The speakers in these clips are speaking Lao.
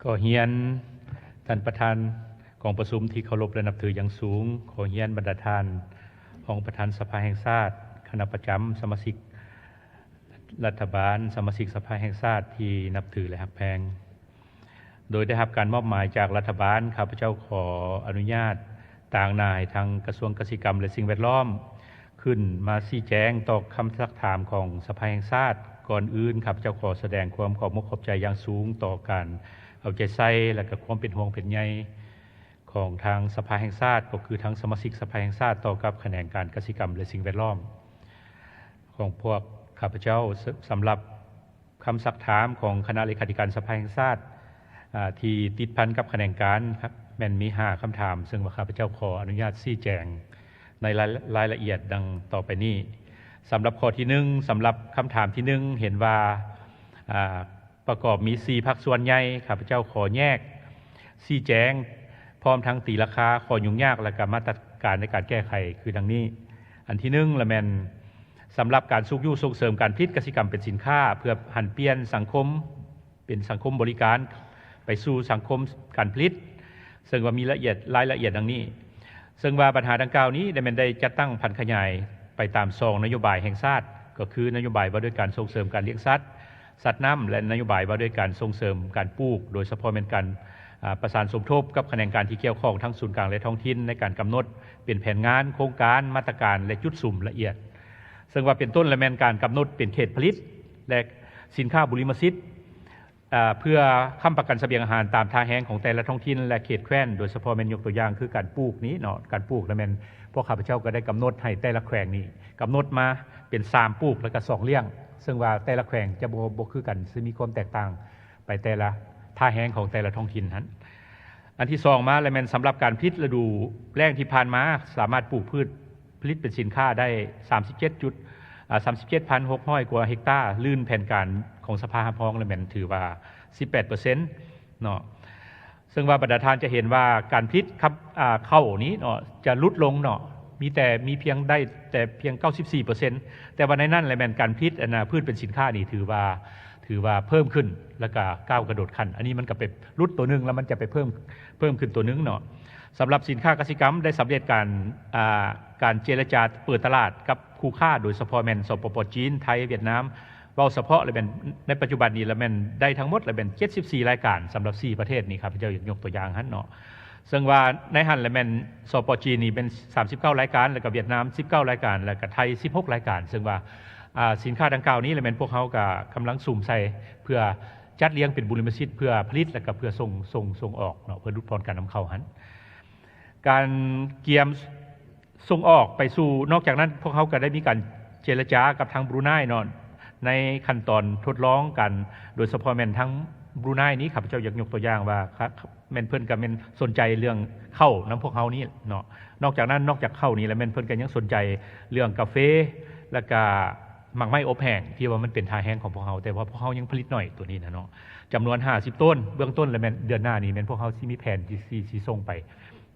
ຂໍຮຽນທ່ານປະທານກອງປະຊຸມທີ່ເຄົາລົບ ແລະ ນັບຖືຢ່າງສູງ, ຂໍຮຽນບັນດາທ່ານຮອງປະທານສະພາແຫ່ງຊາດ, ຄະນະປະຈຳ, ສະມາຊິກລັດຖະບານ, ສະມາຊິກສະພາແຫ່ງຊາດທີ່ນັບຖື ແລະ ຮັກແພງ. ໂດຍໄດ້ຮັບການມອບໝາຍຈາກລັດຖະບານ, ຂ້າພະເຈົ້າຂໍອະນຸຍາດຕາງໜ້າໃຫ້ທາງກະຊວງກະສິກຳ ແລະ ສິ່ງແວດລ້ອມ ຂຶ້ນມາຊີ້ແຈງຕອບຄຳຊັກຖາມຂອງສະພາແຫ່ງຊາດ. ກ່ອນອື່ນ, ຂ້າພະເຈົ້າຂໍສະແດງຄວາມຂອບມົກຂອບໃຈຢ່າງສູງຕໍ່ການເອົາໃຈໃສ່ ແລະ ກະຄວາມເປັນຫ່ວງເປັນໃຍຂອງທາງສະພາແຫ່ງຊາດ, ກໍຄືທາງສະມາຊິກສະພາແຫ່ງຊາດ ຕໍ່ກັບຂະແໜງການກະສິກຳ ແລະ ສິ່ງແວດລ້ອມຂອງພວກຂ້າພະເຈົ້າ. ສ- ສຳລັບ ຄຳຊັກຖາມຂອງຄະນະເລຂາທິການສະພາແຫ່ງຊາດ ອາ ທີ່ຕິດພັນກັບຂະແໜງການ ແມ່ນມີຫ້າຄຳຖາມ, ເຊິ່ງວ່າຂ້າພະເຈົ້າຂໍອະນຸຍາດຊີ້ແຈງໃນລາຍ ລາຍລະອຽດດັ່ງຕໍ່ໄປນີ້. ສຳລັບຂໍ້ທີໜຶ່ງ, ສຳລັບຄຳຖາມທີໜຶ່ງ ເຫັນວ່າ ອາ ປະກອບມີສີ່ພາກສ່ວນໃຫຍ່, ຂ້າພະເຈົ້າຂໍແຍກຊີ້ແຈງ ພ້ອມທັງຕີລາຄາຂໍ້ຫຍຸ້ງຍາກ ແລະ ກະມາດຕະການໃນການແກ້ໄຂ ຄືດັ່ງນີ້. ອັນທີໜຶ່ງລະແມ່ນ ສຳລັບການຊຸກຍູ້ສົ່ງເສີມການຜະລິດກະສິກຳເປັນສິນຄ້າ ເພື່ອຫັນປ່ຽນສັງຄົມເປັນສັງຄົມບໍລິການ ໄປສູ່ສັງຄົມການຜະລິດ, ເຊິ່ງວ່າມີລະອຽດ ລາຍລະອຽດດັ່ງນີ້. ເຊິ່ງວ່າບັນຫາດັ່ງກ່າວນີ້ໄດ້ແມ່ນໄດ້ຈັດຕັ້ງຜັນຂະຫຍາຍໄປຕາມສອງນະໂຍບາຍແຫ່ງຊາດ, ກໍຄືນະໂຍບາຍວ່າດ້ວຍການສົ່ງເສີມການລ້ຽງສັດ, ສັດນ້ຳ ແລະ ນະໂຍບາຍວ່າດ້ວຍການສົ່ງເສີມການປູກ, ໂດຍສະເພາະແມ່ນການ ອາ ປະສານສົມທົບກັບຂະແໜງການທີ່ກ່ຽວຂ້ອງທັງສູນກາງ ແລະ ທ້ອງຖິ່ນ ໃນການກຳນົດເປັນແຜນງານ, ໂຄງການ, ມາດຕະການ ແລະ ຈຸດສຸມລະອຽດ. ເຊິ່ງວ່າເປັນຕົ້ນລະແມ່ນການກຳນົດເປັນເຂດຜະລິດ ແລະ ສິນຄ້າບຸລິມະສິດ ອາ ເພື່ອຄ້ຳປະກັນສະບຽງອາຫານຕາມທ່າແຮງຂອງແຕ່ລະທ້ອງຖິ່ນ ແລະ ເຂດແຄວ້ນ, ໂດຍສະເພາະແມ່ນຍົກຕົວຢ່າງຄືການປູກນີ້ເນາະ, ການປູກລະແມ່ນພວກຂ້າພະເຈົ້າກໍໄດ້ກຳນົດໃຫ້ແຕ່ລະແຂວງນີ້ ກຳນົດມາເປັນສາມປູກ ແລະ ກະສອງລ້ຽງ, ເຊິ່ງວ່າແຕ່ລະແຂວງຈະບໍ່ ບໍ່ຄືກັນ, ຊິມີຄວາມແຕກຕ່າງໄປແຕ່ລະທ່າແຮງຂອງແຕ່ລະທ້ອງຖິ່ນຫັ້ນ. ອັນທີສອງມາລະແມ່ນສຳລັບການຜະລິດລະດູແລ້ງທີ່ຜ່ານມາ ສາມາດປູກພືດ ຜະລິດເປັນສິນຄ້າໄດ້ສາມສິບເຈັດຈຸດ ອາ ສາມສິບເຈັດພັນຫົກຮ້ອຍກວ່າເຮັກຕາ, ລື່ນແຜນການຂອງສະພາຮັບຮອງລະແມ່ນຖືວ່າສິບແປດເປີເຊັນເນາະ. ເຊິ່ງວ່າບັນດາທ່ານຈະເຫັນວ່າການຜະລິດ ອາ ເຂົ້ານີ້ເນາະ ຈະຫຼຸດລົງເນາະ, ມີແຕ່ ມີພຽງ ໄດ້ແຕ່ພຽງເກົ້າສິບສີ່ເປີເຊັນ, ແຕ່ວ່າໃນນັ້ນລະແມ່ນການຜະລິດ ອັນນະ ພືດເປັນສິນຄ້ານີ້ຖືວ່າ ຖືວ່າເພີ່ມຂຶ້ນ ແລ້ວກະກ້າວກະໂດດຂັ້ນ. ອັນນີ້ມັນກະໄປຫຼຸດໂຕໜຶ່ງ ແລ້ວມັນຈະໄປເພີ່ມ ເພີ່ມຂຶ້ນໂຕໜຶ່ງເນາະ. ສຳລັບສິນຄ້າກະສິກຳໄດ້ສຳເລັດການ ອາ ການເຈລະຈາເປີດຕະຫຼາດກັບຄູ່ຄ້າ ໂດຍສະເພາະແມ່ນ ສປປ ຈີນ, ໄທ, ຫວຽດນາມ, ເວົ້າສະເພາະລະແມ່ນໃນປັດຈຸບັນນີ້ລະແມ່ນໄດ້ທັງໝົດລະແມ່ນເຈັດສິບສີ່ລາຍການ ສຳລັບສີ່ປະເທດນີ້ ຂ້າພະເຈົ້າຢາກຍົກຕົວຢ່າງຫັ້ນເນາະ. ເຊິ່ງວ່າໃນຫັ້ນລະແມ່ນ ສປ ຈີນນີ້ແມ່ນສາມສິບເກົ້າລາຍການ ແລ້ວກະຫວຽດນາມສິບເກົ້າລາຍການ ແລ້ວກະໄທສິບຫົກລາຍການ. ເຊິ່ງວ່າ ອາ ສິນຄ້າດັ່ງກ່າວນີ້ລະແມ່ນພວກເຮົາກະກຳລັງສຸມໃສ່ ເພື່ອຈັດລຽງເປັນບຸລິມະສິດ ເພື່ອຜະລິດ ແລ້ວກະເພື່ອສົ່ງ ສົ່ງ ສົ່ງອອກເນາະ, ເພື່ອຫຼຸດຜ່ອນການນຳເຂົ້າຫັ້ນ. ການກຽມ ສົ່ງອອກໄປສູ່ ນອກຈາກນັ້ນ ພວກເຮົາກໍໄດ້ມີການເຈລະຈາກັບທາງບຣູໄນເນາະ ໃນຂັ້ນຕອນທົດລອງກັນ ໂດຍສະເພາະແມ່ນທາງບຣູໄນນີ້ ຂ້າພະເຈົ້າຢາກຍົກຕົວຢ່າງວ່າ ແມ່ນເພິ່ນກໍແມ່ນສົນໃຈເລື່ອງເຂົ້ານຳພວກເຮົານີ້ເນາະ. ນອກຈາກນັ້ນ ນອກຈາກເຂົ້ານີ້ແລ້ວ ແມ່ນເພິ່ນກໍຍັງສົນໃຈເລື່ອງກາເຟ ແລ້ວກະໝາກໄມ້ອົບແຫ້ງ ທີ່ວ່າມັນເປັນທ່າແຮງຂອງພວກເຮົາ, ແຕ່ວ່າພວກເຮົາຍັງຜະລິດໜ້ອຍໂຕນີ້ນະເນາະ, ຈຳນວນຫ້າສິບໂຕນ, ເບື້ອງຕົ້ນແລ້ວແມ່ນເດືອນໜ້ານີ້ ແມ່ນພວກເຮົາຊິມີແຜນທີ່ ທີ່ ທີ່ຊິສົ່ງໄປ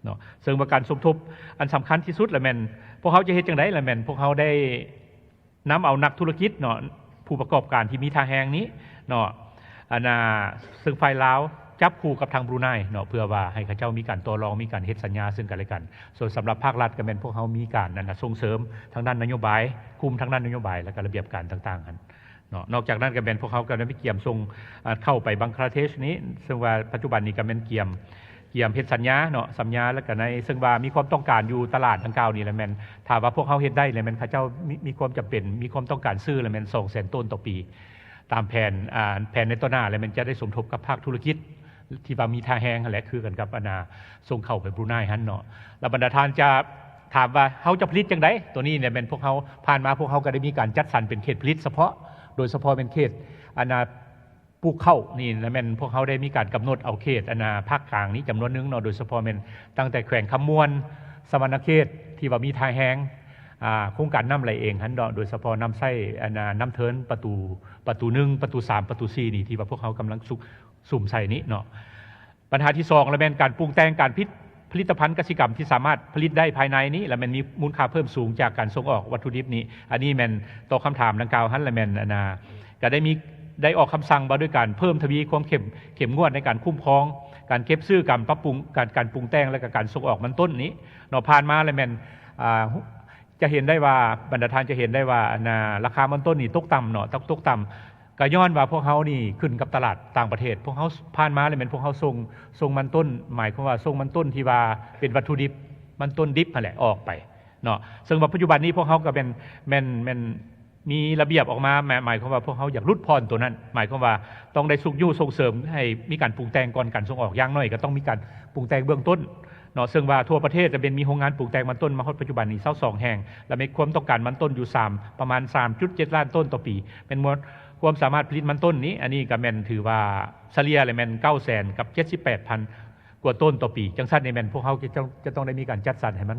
ເນາະ. ເຊິ່ງວ່າການສົມທົບອັນສຳຄັນທີ່ສຸດລະແມ່ນ ພວກເຮົາຈະເຮັດຈັ່ງໃດລະແມ່ນ ພວກເຮົາໄດ້ນຳເອົານັກທຸລະກິດເນາະ ຜູ້ປະກອບການທີ່ມີທ່າແຮງນີ້ເນາະ ອັນນ່າ ເຊິ່ງຝ່າຍລາວຈັບຄູ່ກັບທາງບຣູໄນເນາະ ເພື່ອວ່າໃຫ້ເຂົາເຈົ້າມີການຕໍ່ລອງ ມີການເຮັດສັນຍາເຊິ່ງກັນແລະກັນ. ສ່ວນສຳລັບພາກລັດກໍແມ່ນພວກເຮົາມີການ ອັນນ່າ ສົ່ງເສີມທາງດ້ານນະໂຍບາຍ, ຄຸມທາງດ້ານນະໂຍບາຍ ແລ້ວກໍລະບຽບການຕ່າງໆຫັ້ນ ເນາະ. ນອກຈາກນັ້ນກໍແມ່ນພວກເຮົາກໍໄດ້ໄປກຽມສົ່ງ ອາ ເຂົ້າໄປບັງຄລາເທດນີ້ ເຊິ່ງວ່າປັດຈຸບັນນີ້ກໍແມ່ນກຽມ ກຽມເຮັດສັນຍາເນາະ, ສັນຍາ ແລ້ວກໍໃນ ເຊິ່ງວ່າມີຄວາມຕ້ອງການຢູ່ຕະຫຼາດດັ່ງກ່າວນີ້ ແລ້ວແມ່ນ ຖ້າວ່າພວກເຮົາເຮັດໄດ້ ແລ້ວແມ່ນເຂົາເຈົ້າມີ ມີຄວາມຈຳເປັນ ມີຄວາມຕ້ອງການຊື້ ແລ້ວແມ່ນສອງແສນໂຕນຕໍ່ປີ ຕາມແຜນ ອາ ແຜນໃນຕໍ່ໜ້າ ແລ້ວແມ່ນຈະໄດ້ສົມທົບກັບພາກທຸລະກິດ ທີ່ວ່າມີທ່າແຮງຫັ້ນແຫຼະ ຄືກັນກັບ ອັນນ່າ ສົ່ງເຂົ້າໄປບຣູໄນຫັ້ນເນາະ. ແລ້ວບັນດາທ່ານຈະ ຖາມວ່າເຮົາຈະຜະລິດຈັ່ງໃດ? ໂຕນີ້ແມ່ນພວກເຮົາ ຜ່ານມາພວກເຮົາກໍໄດ້ມີການຈັດສັນເປັນເຂດຜະລິດສະເພາະ ໂດຍສະເພາະແມ່ນເຂດ ອັນນ່າ ປູກເຂົ້ານີ້ ແລະແມ່ນພວກເຮົາໄດ້ມີການກຳນົດເອົາເຂດ ອັນນ່າ ພາກກາງນີ້ຈຳນວນໜຶ່ງເນາະ, ໂດຍສະເພາະແມ່ນຕັ້ງແຕ່ແຂວງຄຳມ່ວນ, ສະຫວັນນະເຂດ ທີ່ວ່າມີທ່າແຮງ ອາ ໂຄງການນ້ຳໄຫຼເອງຫັ້ນເນາະ, ໂດຍສະເພາະນຳໃຊ້ ອັນນ່າ ນ້ຳເທີນປະຕູ ປະຕູໜຶ່ງ ປະຕູສາມ ປະຕູສີ່ນີ້ ທີ່ວ່າພວກເຮົາກຳລັງສຸກ ສຸມໃສ່ນີ້ເນາະ. ບັນຫາທີສອງລະແມ່ນການປຸງແຕ່ງການຜະລິດ ຜະລິດຕະພັນກະສິກຳທີ່ສາມາດຜະລິດໄດ້ພາຍໃນນີ້ ລະແມ່ນມີມູນຄ່າເພີ່ມສູງຈາກການສົ່ງອອກວັດຖຸດິບນີ້. ອັນນີ້ແມ່ນຕອບຄຳຖາມດັ່ງກ່າວຫັ້ນ ລະແມ່ນ ອັນນ່າ ກະໄດ້ມີ ໄດ້ອອກຄຳສັ່ງວ່າດ້ວຍການເພີ່ມທະວີຄວາມເຂັ້ມ ເຂັ້ມງວດໃນການຄຸ້ມຄອງ ການເກັບຊື້ ການປັບປຸງ ການ ການປຸງແຕ່ງ ແລະ ກະການສົ່ງອອກມັນຕົ້ນນີ້ເນາະ. ຜ່ານມາແລ້ວແມ່ນ ອ່າ ຈະເຫັນໄດ້ວ່າ ບັນດາທ່ານຈະເຫັນໄດ້ວ່າ ອັນນ່າ ລາຄາມັນຕົ້ນນີ້ຕົກຕ່ຳເນາະ ຕົກ ຕົກຕ່ຳ ກະຍ້ອນວ່າພວກເຮົານີ້ຂຶ້ນກັບຕະຫຼາດຕ່າງປະເທດ. ພວກເຮົາ ຜ່ານມາແລ້ວແມ່ນພວກເຮົາສົ່ງ ສົ່ງມັນຕົ້ນ ໝາຍຄວາມວ່າສົ່ງມັນຕົ້ນທີ່ວ່າເປັນວັດຖຸດິບ ມັນຕົ້ນດິບຫັ້ນແຫຼະ ອອກໄປເນາະ. ເຊິ່ງວ່າປັດຈຸບັນນີ້ພວກເຮົາກະແມ່ນ ແມ່ນ ແມ່ນ ມີລະບຽບອອກມາ ໝາຍ ໝາຍຄວາມວ່າພວກເຮົາຢາກຫຼຸດຜ່ອນໂຕນັ້ນ ໝາຍຄວາມວ່າຕ້ອງໄດ້ຊຸກຍູ້ສົ່ງເສີມໃຫ້ມີການປຸງແຕ່ງກ່ອນການສົ່ງອອກ ຢ່າງໜ້ອຍກະຕ້ອງມີການປຸງແຕ່ງເບື້ອງຕົ້ນເນາະ. ເຊິ່ງວ່າທົ່ວປະເທດລະແມ່ນມີໂຮງງານປຸງແຕ່ງມັນຕົ້ນມາຮອດປັດຈຸບັນນີ້ຊາວສອງແຫ່ງ ລະແມ່ນຄວາມຕ້ອງການມັນຕົ້ນຢູ່ສາມ ປະມານສາມຈຸດເຈັດລ້ານໂຕນຕໍ່ປີ ແມ່ນໝົດຄວາມສາມາດຜະລິດມັນຕົ້ນນີ້. ອັນນີ້ກະແມ່ນຖືວ່າສະເລ່ຍລະແມ່ນເກົ້າແສນກັບເຈັດສິບແປດພັນ ກວ່າໂຕນຕໍ່ປີ. ຈັ່ງຊັ້ນນີ້ແມ່ນພວກເຮົາຈະຕ້ອງ ຈະຕ້ອງໄດ້ມີການຈັດສັນໃຫ້ມັນ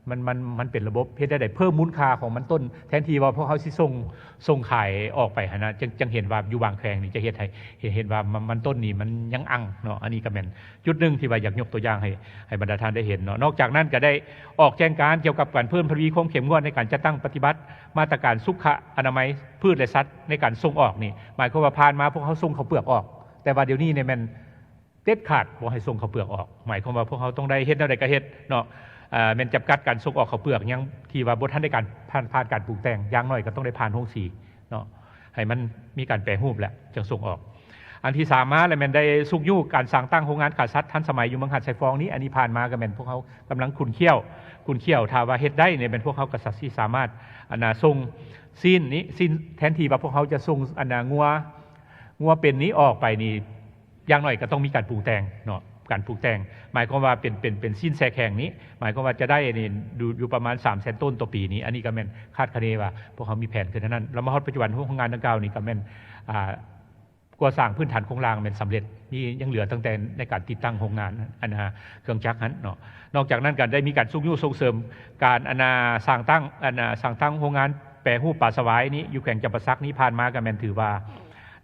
ມັນ ມັນ ມັນເປັນລະບົບ ເຮັດແນວໃດເພີ່ມມູນຄ່າຂອງມັນຕົ້ນ ແທນທີ່ວ່າພວກເຮົາຊິສົ່ງ ສົ່ງຂາຍອອກໄປຫັ້ນນະ. ຈຶ່ງ ຈຶ່ງເຫັນວ່າຢູ່ບາງແຂວງນີ້ຈະເຮັດໃຫ້ ເຫັນ ເຫັນວ່າມັນ ມັນຕົ້ນນີ້ມັນຍັງອັ່ງເນາະ. ອັນນີ້ກະແມ່ນຈຸດໜຶ່ງທີ່ວ່າຢາກຍົກຕົວຢ່າງໃຫ້ ໃຫ້ບັນດາທ່ານໄດ້ເຫັນເນາະ. ນອກຈາກນັ້ນກະໄດ້ອອກແຈ້ງການກ່ຽວກັບການເພີ່ມທະວີຄວາມເຂັ້ມງວດໃນການຈັດຕັ້ງປະຕິບັດມາດຕະການສຸຂະອະນາໄມພືດ ແລະ ສັດໃນການສົ່ງອອກນີ້. ໝາຍຄວາມວ່າຜ່ານມາພວກເຮົາສົ່ງເຂົ້າເປືອກອອກ ແຕ່ວ່າດຽວນີ້ນີ້ແມ່ນ ເດັດຂາດບໍ່ໃຫ້ສົ່ງເຂົ້າເປືອກອອກ ໝາຍຄວາມວ່າພວກເຮົາຕ້ອງໄດ້ເຮັດແນວໃດກະເຮັດເນາະ. ແມ່ນຈຳກັດການສົ່ງອອກເຂົ້າເປືອກຫຍັງທີ່ວ່າບໍ່ທັນໄດ້ການຜ່ານ ຜ່ານການປຸງແຕ່ງ ຢ່າງໜ້ອຍກະຕ້ອງໄດ້ຜ່ານໂຮງສີເນາະ ໃຫ້ມັນມີການແປຮູບແລ້ວຈັ່ງສົ່ງອອກ. ອັນທີສາມມາແລ້ວແມ່ນໄດ້ຊຸກຍູ້ການສ້າງຕັ້ງໂຮງງານຂ້າສັດທັນສະໄໝຢູ່ເມືອງຫາດຊາຍຟອງນີ້. ອັນນີ້ຜ່ານມາກະແມ່ນພວກເຮົາກຳລັງຂຸ້ນຂ້ຽວ ຂຸ້ນຂ້ຽວ ຖ້າວ່າເຮັດໄດ້ນີ້ແມ່ນພວກເຮົາກະຊິສາມາດ ອັນນ່າ ສົ່ງຊີ້ນນີ້ ຊີ້ນ ແທນທີ່ວ່າພວກເຮົາຈະສົ່ງ ອັນນ່າ ງົວ ງົວເປັນນີ້ອອກໄປນີ້ ຢ່າງໜ້ອຍກະຕ້ອງມີການປຸງແຕ່ງເນາະ ການປຸງແຕ່ງ ໝາຍຄວາມວ່າເປັນ ເປັນ ເປັນຊີ້ນແຊ່ແຂງນີ້ ໝາຍຄວາມວ່າຈະໄດ້ນີ້ຢູ່ ຢູ່ປະມານສາມແສນໂຕນຕໍ່ປີນີ້. ອັນນີ້ກະແມ່ນຄາດຄະເນວ່າພວກເຮົາມີແຜນຂຶ້ນເທົ່ານັ້ນ ລະມາຮອດປັດຈຸບັນໂຮງງານດັ່ງກ່າວນີ້ກະແມ່ນ ອ່າ ກໍ່ສ້າງພື້ນຖານໂຄງລ່າງແມ່ນສຳເລັດ ມີ ຍັງເຫຼືອຕັ້ງແຕ່ໃນການຕິດຕັ້ງໂຮງງານ ອັນນ່າ ເຄື່ອງຈັກຫັ້ນເນາະ. ນອກຈາກນັ້ນກະໄດ້ມີການຊຸກຍູ້ສົ່ງເສີມການ ອັນນ່າ ສ້າງຕັ້ງ ອັນນ່າ ສ້າງຕັ້ງໂຮງງານແປຮູບປາສະຫວາຍນີ້ ຢູ່ແຂວງຈຳປາສັກນີ້ ຜ່ານມາກະແມ່ນຖືວ່າ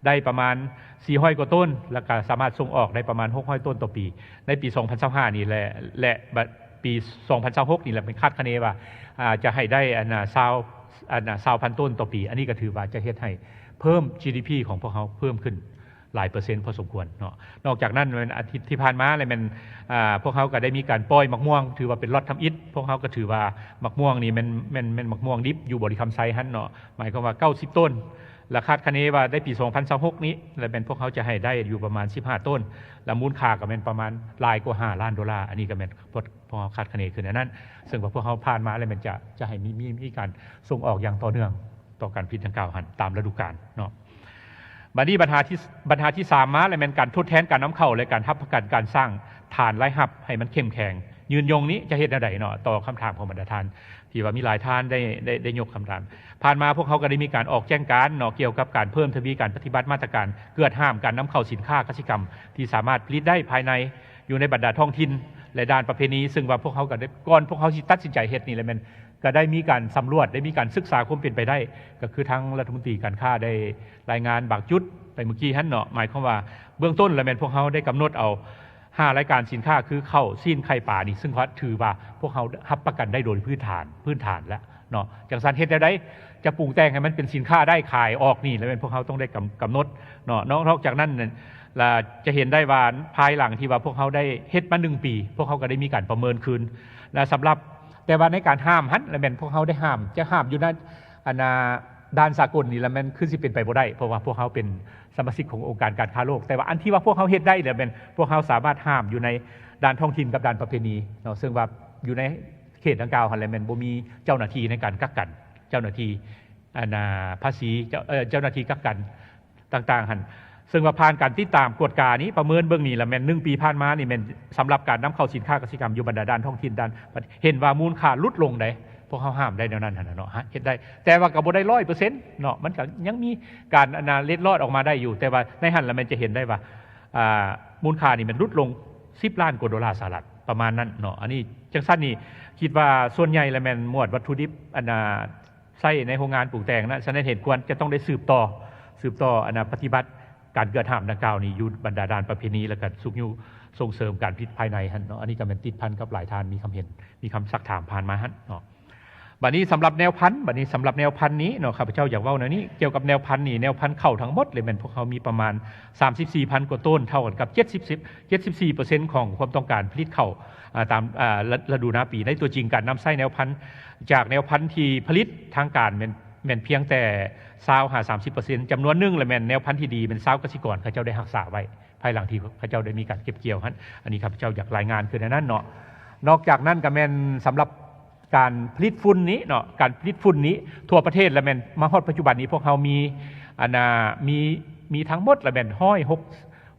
ໄດ້ປະມານສີ່ຮ້ອຍກວ່າໂຕນ ແລ້ວກະສາມາດສົ່ງອອກໄດ້ປະມານຫົກຮ້ອຍໂຕນຕໍ່ປີ ໃນປີສອງພັນຊາວຫ້ານີ້ແຫຼະ ແລະ ບັດປີສອງພັນຊາວຫົກນີ້ແຫຼະ ແມ່ນຄາດຄະເນວ່າ ອາ ຈະໃຫ້ໄດ້ ອັນນ່າ ຊາວ ອັນນ່າ ຊາວພັນໂຕນຕໍ່ປີ. ອັນນີ້ກະຖືວ່າຈະເຮັດໃຫ້ເພີ່ມ ຈີດີພີ ຂອງພວກເຮົາເພີ່ມຂຶ້ນຫຼາຍເປີເຊັນພໍສົມຄວນເນາະ. ນອກຈາກນັ້ນແມ່ນອາທິດທີ່ຜ່ານມາແລ້ວແມ່ນ ອາ ພວກເຮົາກະໄດ້ມີການປ່ອຍໝາກມ່ວງ ຖືວ່າເປັນລັອດທຳອິດ ພວກເຮົາກະຖືວ່າໝາກມ່ວງນີ້ແມ່ນ ແມ່ນ ແມ່ນໝາກມ່ວງດິບຢູ່ບໍລິຄຳໄຊຫັ້ນເນາະ ໝາຍຄວາມວ່າເກົ້າສິບໂຕນ ລະຄາດຄະເນວ່າໃນປີສອງພັນຊາວຫົກນີ້ລະແມ່ນພວກເຮົາຈະໃຫ້ໄດ້ຢູ່ປະມານສິບຫ້າໂຕນ ລະມູນຄ່າກະແມ່ນປະມານຫຼາຍກວ່າຫ້າລ້ານໂດລາ. ອັນນີ້ກະແມ່ນພວກ ພວກເຮົາຄາດຄະເນຂຶ້ນອັນນັ້ນ ເຊິ່ງວ່າພວກເຮົາຜ່ານມາແລ້ວແມ່ນຈະ ຈະໃຫ້ມີ ມີ ມີການສົ່ງອອກຢ່າງຕໍ່ເນື່ອງຕໍ່ການຜະລິດດັ່ງກ່າວຫັ້ນຕາມລະດູການເນາະ. ບາດນີ້ບັນຫາທີ່ ບັນຫາທີ່ສາມມາແລ້ວແມ່ນການທົດແທນການນຳເຂົ້າ ແລະ ການຮັບປະກັນການສ້າງຖານລາຍຮັບໃຫ້ມັນເຂັ້ມແຂງຍືນຍົງນີ້ ຈະເຮັດແນວໃດເນາະ ຕໍ່ຄຳຖາມຂອງບັນດາທ່ານ ທີ່ວ່າມີຫຼາຍທ່ານໄດ້ ໄດ້ ໄດ້ຍົກຄຳຖາມ. ຜ່ານມາພວກເຮົາກະໄດ້ມີການອອກແຈ້ງການເນາະ ກ່ຽວກັບການເພີ່ມທະວີການປະຕິບັດມາດຕະການກວດຫ້າມການນຳເຂົ້າສິນຄ້າກະສິກຳທີ່ສາມາດຜະລິດໄດ້ພາຍໃນ ຢູ່ໃນບັນດາທ້ອງຖິ່ນ ແລະ ດ່ານປະເພນີ ເຊິ່ງວ່າພວກເຮົາກະໄດ້ ກ່ອນພວກເຮົາຊິຕັດສິນໃຈເຮັດນີ້ແຫຼະແມ່ນ ກະໄດ້ມີການສຳຫຼວດ ໄດ້ມີການສຶກສາຄວາມເປັນໄປໄດ້ ກະຄືທາງລັດຖະມົນຕີການຄ້າໄດ້ລາຍງານບາງຈຸດໄປມື້ກີ້ຫັ້ນເນາະ. ໝາຍຄວາມວ່າເບື້ອງຕົ້ນລະແມ່ນພວກເຮົາໄດ້ກຳນົດເອົາຫ້າລາຍການສິນຄ້າ ຄືເຂົ້າ ຊີ້ນ ໄຂ່ ປານີ້ ເຊິ່ງວ່າຖືວ່າພວກເຮົາຮັບປະກັນໄດ້ໂດຍພື້ນຖານ ພື້ນຖານແລ້ວເນາະ. ຈັ່ງຊັ້ນເຮັດແນວໃດຈະປຸງແຕ່ງໃຫ້ມັນເປັນສິນຄ້າໄດ້ຂາຍອອກນີ້ ລະແມ່ນພວກເຮົາຕ້ອງໄດ້ກຳ ກຳນົດເນາະ. ນອກ ນອກຈາກນັ້ນລະຈະເຫັນໄດ້ວ່າພາຍຫຼັງທີ່ວ່າພວກເຮົາໄດ້ເຮັດມາໜຶ່ງປີ ພວກເຮົາກະໄດ້ມີການປະເມີນຄືນ ລະສຳລັບ ແຕ່ວ່າໃນການຫ້າມຫັ້ນລະແມ່ນພວກເຮົາໄດ້ຫ້າມ ຈະຫ້າມຢູ່ໃນ ອັນນ່າ ດ່ານສາກົນນີ້ລະແມ່ນຄືຊິເປັນໄປບໍ່ໄດ້ ເພາະວ່າພວກເຮົາເປັນສະມາຊິກຂອງອົງການການຄ້າໂລກ. ແຕ່ວ່າອັນທີ່ວ່າພວກເຮົາເຮັດໄດ້ລະແມ່ນພວກເຮົາສາມາດຫ້າມຢູ່ໃນດ່ານທ້ອງຖິ່ນກັບດ່ານປະເພນີເນາະ ເຊິ່ງວ່າຢູ່ໃນເຂດດັ່ງກ່າວຫັ້ນລະແມ່ນບໍ່ມີເຈົ້າໜ້າທີ່ໃນການກັກກັນ ເຈົ້າໜ້າທີ່ ອັນນ່າ ພາສີ ເຈົ້າ ເຈົ້າໜ້າທີ່ກັກກັນ ຕ່າງໆຫັ້ນ ເຊິ່ງວ່າຜ່ານການຕິດຕາມກວດການີ້ ປະເມີນເບິ່ງນີ້ລະແມ່ນໜຶ່ງປີຜ່ານມານີ້ແມ່ນສຳລັບການນຳເຂົ້າສິນຄ້າກະສິກຳຢູ່ບັນດາດ່ານທ້ອງຖິ່ນ ດ່ານ ເຫັນວ່າມູນຄ່າຫຼຸດລົງໃດ໋ ພວກເຮົາຫ້າມໄດ້ແນວນັ້ນຫັ້ນນະເນາະ ເຮັດໄດ້ ແຕ່ວ່າກະບໍ່ໄດ້ຮ້ອຍເປີເຊັນເນາະ ມັນກະຍັງມີການ ອັນນ່າ ເລັດລອດອອກມາໄດ້ຢູ່ ແຕ່ວ່າໃນຫັ້ນລະແມ່ນຈະເຫັນໄດ້ວ່າ ອາ ມູນຄ່ານີ້ແມ່ນຫຼຸດລົງສິບລ້ານກວ່າໂດລາສະຫະລັດ ປະມານນັ້ນເນາະ. ອັນນີ້ຈັ່ງຊັ້ນນີ້ຄິດວ່າສ່ວນໃຫຍ່ລະແມ່ນໝວດວັດຖຸດິບ ອັນນ່າ ໃຊ້ໃນໂຮງງານປຸງແຕ່ງນະ ສະນັ້ນເຫັນຄວນຈະຕ້ອງໄດ້ສືບຕໍ່ ສືບຕໍ່ ອັນນ່າ ປະຕິບັດການກວດຫ້າມດັ່ງກ່າວນີ້ຢູ່ບັນດາດ່ານປະເພນີ ແລະ ກະຊຸກຍູ້ສົ່ງເສີມການຜະລິດພາຍໃນຫັ້ນເນາະ. ອັນນີ້ກະແມ່ນຕິດພັນກັບຫຼາຍທ່ານມີຄຳເຫັນ ມີຄຳຊັກຖາມຜ່ານມາຫັ້ນເນາະ. ບາດນີ້ສຳລັບແນວພັນ ບາດນີ້ສຳລັບແນວພັນນີ້ເນາະ ຂ້າພະເຈົ້າຢາກເວົ້າແນວນີ້ ກ່ຽວກັບແນວພັນນີ້ ແນວພັນເຂົ້າທັງໝົດເລີຍແມ່ນພວກເຮົາມີປະມານສາມສິບສີ່ພັນກວ່າໂຕນ ເທົ່າກັນກັບເຈັດສິບ ເຈັດສິບສີ່ເປີເຊັນຂອງຄວາມຕ້ອງການຜະລິດເຂົ້າ ອາ ຕາມ ອາ ລະ ລະດູນາປີ. ໃນຕົວຈິງການນຳໃຊ້ແນວພັນ ຈາກແນວພັນທີ່ຜະລິດທາງການແມ່ນ ແມ່ນພຽງແຕ່ຊາວຫາສາມສິບເປີເຊັນ ຈຳນວນໜຶ່ງ ແລະ ແມ່ນແນວພັນທີ່ດີ ແມ່ນຊາວກະສິກອນເຂົາເຈົ້າໄດ້ຮັກສາໄວ້ ພາຍຫຼັງທີ່ເຂົາເຈົ້າໄດ້ມີການເກັບກ່ຽວຫັ້ນ. ອັນນີ້ຂ້າພະເຈົ້າຢາກລາຍງານຄືແນວນັ້ນເນາະ. ນອກຈາກນັ້ນກໍແມ່ນສຳລັບ ການຜະລິດຝຸ່ນນີ້ເນາະ ການຜະລິດຝຸ່ນນີ້ທົ່ວປະເທດລະແມ່ນມາຮອດປັດຈຸບັນນີ້ ພວກເຮົາມີ ອັນນ່າ ມີ ມີທັງໝົດລະແມ່ນຮ້ອຍຫົກ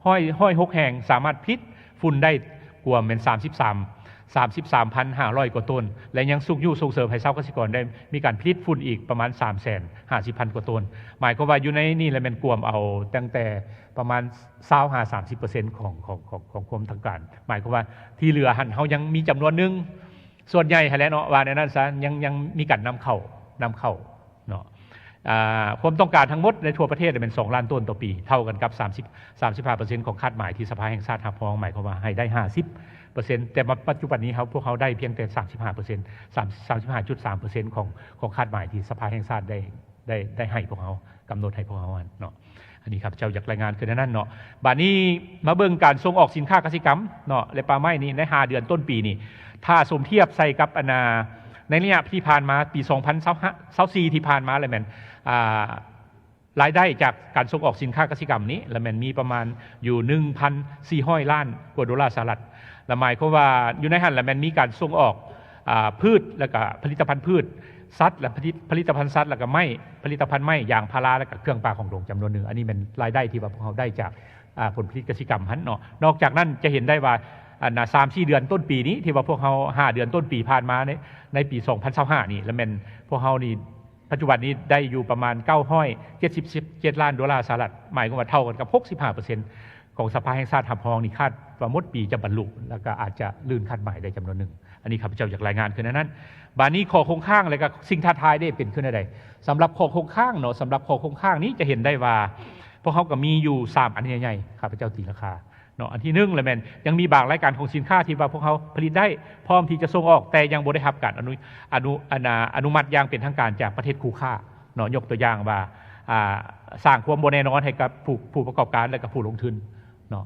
ຮ້ອຍ ຮ້ອຍຫົກແຫ່ງ ສາມາດຜະລິດຝຸ່ນໄດ້ກວມແມ່ນສາມສິບສາມ ສາມສິບສາມພັນຫ້າຮ້ອຍກວ່າໂຕນ ແລະ ຍັງຊຸກຍູ້ສົ່ງເສີມໃຫ້ຊາວກະສິກອນໄດ້ມີການຜະລິດຝຸ່ນອີກປະມານສາມແສນຫ້າສິບພັນກວ່າໂຕນ. ໝາຍຄວາມວ່າຢູ່ໃນນີ້ລະແມ່ນກວມເອົາຕັ້ງແຕ່ປະມານຊາວຫາສາມສິບເປີເຊັນຂອງ ຂອງ ຂອງ ຂອງຄວາມຕ້ອງການ. ໝາຍຄວາມວ່າທີ່ເຫຼືອຫັ້ນ ເຮົາຍັງມີຈຳນວນໜຶ່ງ ສ່ວນໃຫຍ່ຫັ້ນແຫຼະເນາະ ວ່າແນວນັ້ນຊະ ຍັງ ຍັງມີການນຳເຂົ້າ ນຳເຂົ້າເນາະ. ອາ ຄວາມຕ້ອງການທັງໝົດໃນທົ່ວປະເທດແມ່ນສອງລ້ານໂຕນຕໍ່ປີ ເທົ່າກັນກັບສາມສິບ ສາມສິບຫ້າເປີເຊັນຂອງຄາດໝາຍທີ່ສະພາແຫ່ງຊາດຮັບຮອງ ໝາຍຄວາມວ່າໃຫ້ໄດ້ຫ້າສິບເປີເຊັນ ແຕ່ມາປັດຈຸບັນນີ້ເຮົາ ພວກເຮົາໄດ້ພຽງແຕ່ສາມສິບຫ້າເປີເຊັນ ສາມ ສາມສິບຫ້າຈຸດສາມເປີເຊັນຂອງ ຂອງຄາດໝາຍທີ່ສະພາແຫ່ງຊາດໄດ້ ໄດ້ ໄດ້ໃຫ້ພວກເຮົາ ກຳນົດໃຫ້ພວກເຮົາຫັ້ນເນາະ. ອັນນີ້ຂ້າພະເຈົ້າຢາກລາຍງານຄືແນວນັ້ນເນາະ. ບາດນີ້ມາເບິ່ງການສົ່ງອອກສິນຄ້າກະສິກຳເນາະ ແລະ ປ່າໄມ້ນີ້ ໃນຫ້າເດືອນຕົ້ນປີນີ້ ຖ້າສົມທຽບໃສ່ກັບ ອັນນ່າ ໃນໄລຍະທີ່ຜ່ານມາ ປີສອງພັນຊາວສີ່ທີ່ຜ່ານມາ ລະແມ່ນ ອາ ລາຍໄດ້ຈາກການສົ່ງອອກສິນຄ້າກະສິກຳນີ້ ລະແມ່ນມີປະມານຢູ່ໜຶ່ງພັນສີ່ຮ້ອຍລ້ານກວ່າໂດລາສະຫະລັດ. ລະໝາຍຄວາມວ່າຢູ່ໃນຫັ້ນລະແມ່ນມີການສົ່ງອອກ ອາ ພືດ ລະກະຜະລິດຕະພັນພືດ ສັດ ລະຜະລິດ ຜະລິດຕະພັນສັດ ລະກະໄມ້ ຜະລິດຕະພັນໄມ້ ຢາງພາລາ ລະກະເຄື່ອງປ່າຂອງຫຼວງຈຳນວນໜຶ່ງ. ອັນນີ້ແມ່ນລາຍໄດ້ທີ່ວ່າພວກເຮົາໄດ້ຈາກ ອາ ຜົນຜະລິດກະສິກຳຫັ້ນເນາະ. ນອກຈາກນັ້ນຈະເຫັນໄດ້ວ່າ ອັນນ່າ ສາມສີ່ເດືອນຕົ້ນປີນີ້ ທີ່ວ່າພວກເຮົາ ຫ້າເດືອນຕົ້ນປີຜ່ານມາໃນ ໃນປີສອງພັນຊາວຫ້ານີ້ ລະແມ່ນພວກເຮົານີ້ ປັດຈຸບັນນີ້ໄດ້ຢູ່ປະມານເກົ້າຮ້ອຍເຈັດສິບເຈັດລ້ານໂດລາສະຫະລັດ ໝາຍຄວາມວ່າເທົ່າກັນກັບຫົກສິບຫ້າເປີເຊັນຂອງສະພາແຫ່ງຊາດຮັບຮອງນີ້ ຄາດວ່າໝົດປີຈະບັນລຸ ແລ້ວກໍອາດຈະລື່ນຄາດໝາຍໄດ້ຈຳນວນໜຶ່ງ. ອັນນີ້ຂ້າພະເຈົ້າຢາກລາຍງານຄືແນວນັ້ນ. ບາດນີ້ຂໍ້ຄົງຄ້າງ ແລະ ກໍສິ່ງທ້າທາຍເດ້ເປັນຄືແນວໃດ? ສຳລັບຂໍ້ຄົງຄ້າງເນາະ ສຳລັບຂໍ້ຄົງຄ້າງນີ້ຈະເຫັນໄດ້ວ່າ ພວກເຮົາກໍມີຢູ່ສາມອັນໃຫຍ່ໆ ຂ້າພະເຈົ້າຕີລາຄາ ເນາະ. ອັນທີໜຶ່ງລະແມ່ນຍັງມີບາງລາຍການຂອງສິນຄ້າທີ່ວ່າພວກເຮົາຜະລິດໄດ້ ພ້ອມທີ່ຈະສົ່ງອອກ ແຕ່ຍັງບໍ່ໄດ້ຮັບການອະນຸ ອະນຸ ອະນາ ອະນຸມັດຢ່າງເປັນທາງການຈາກປະເທດຄູ່ຄ້າເນາະ. ຍົກຕົວຢ່າງວ່າ ອາ ສ້າງຄວາມບໍ່ແນ່ນອນໃຫ້ກັບຜູ້ ຜູ້ປະກອບການ ແລະ ກໍຜູ້ລົງທຶນເນາະ.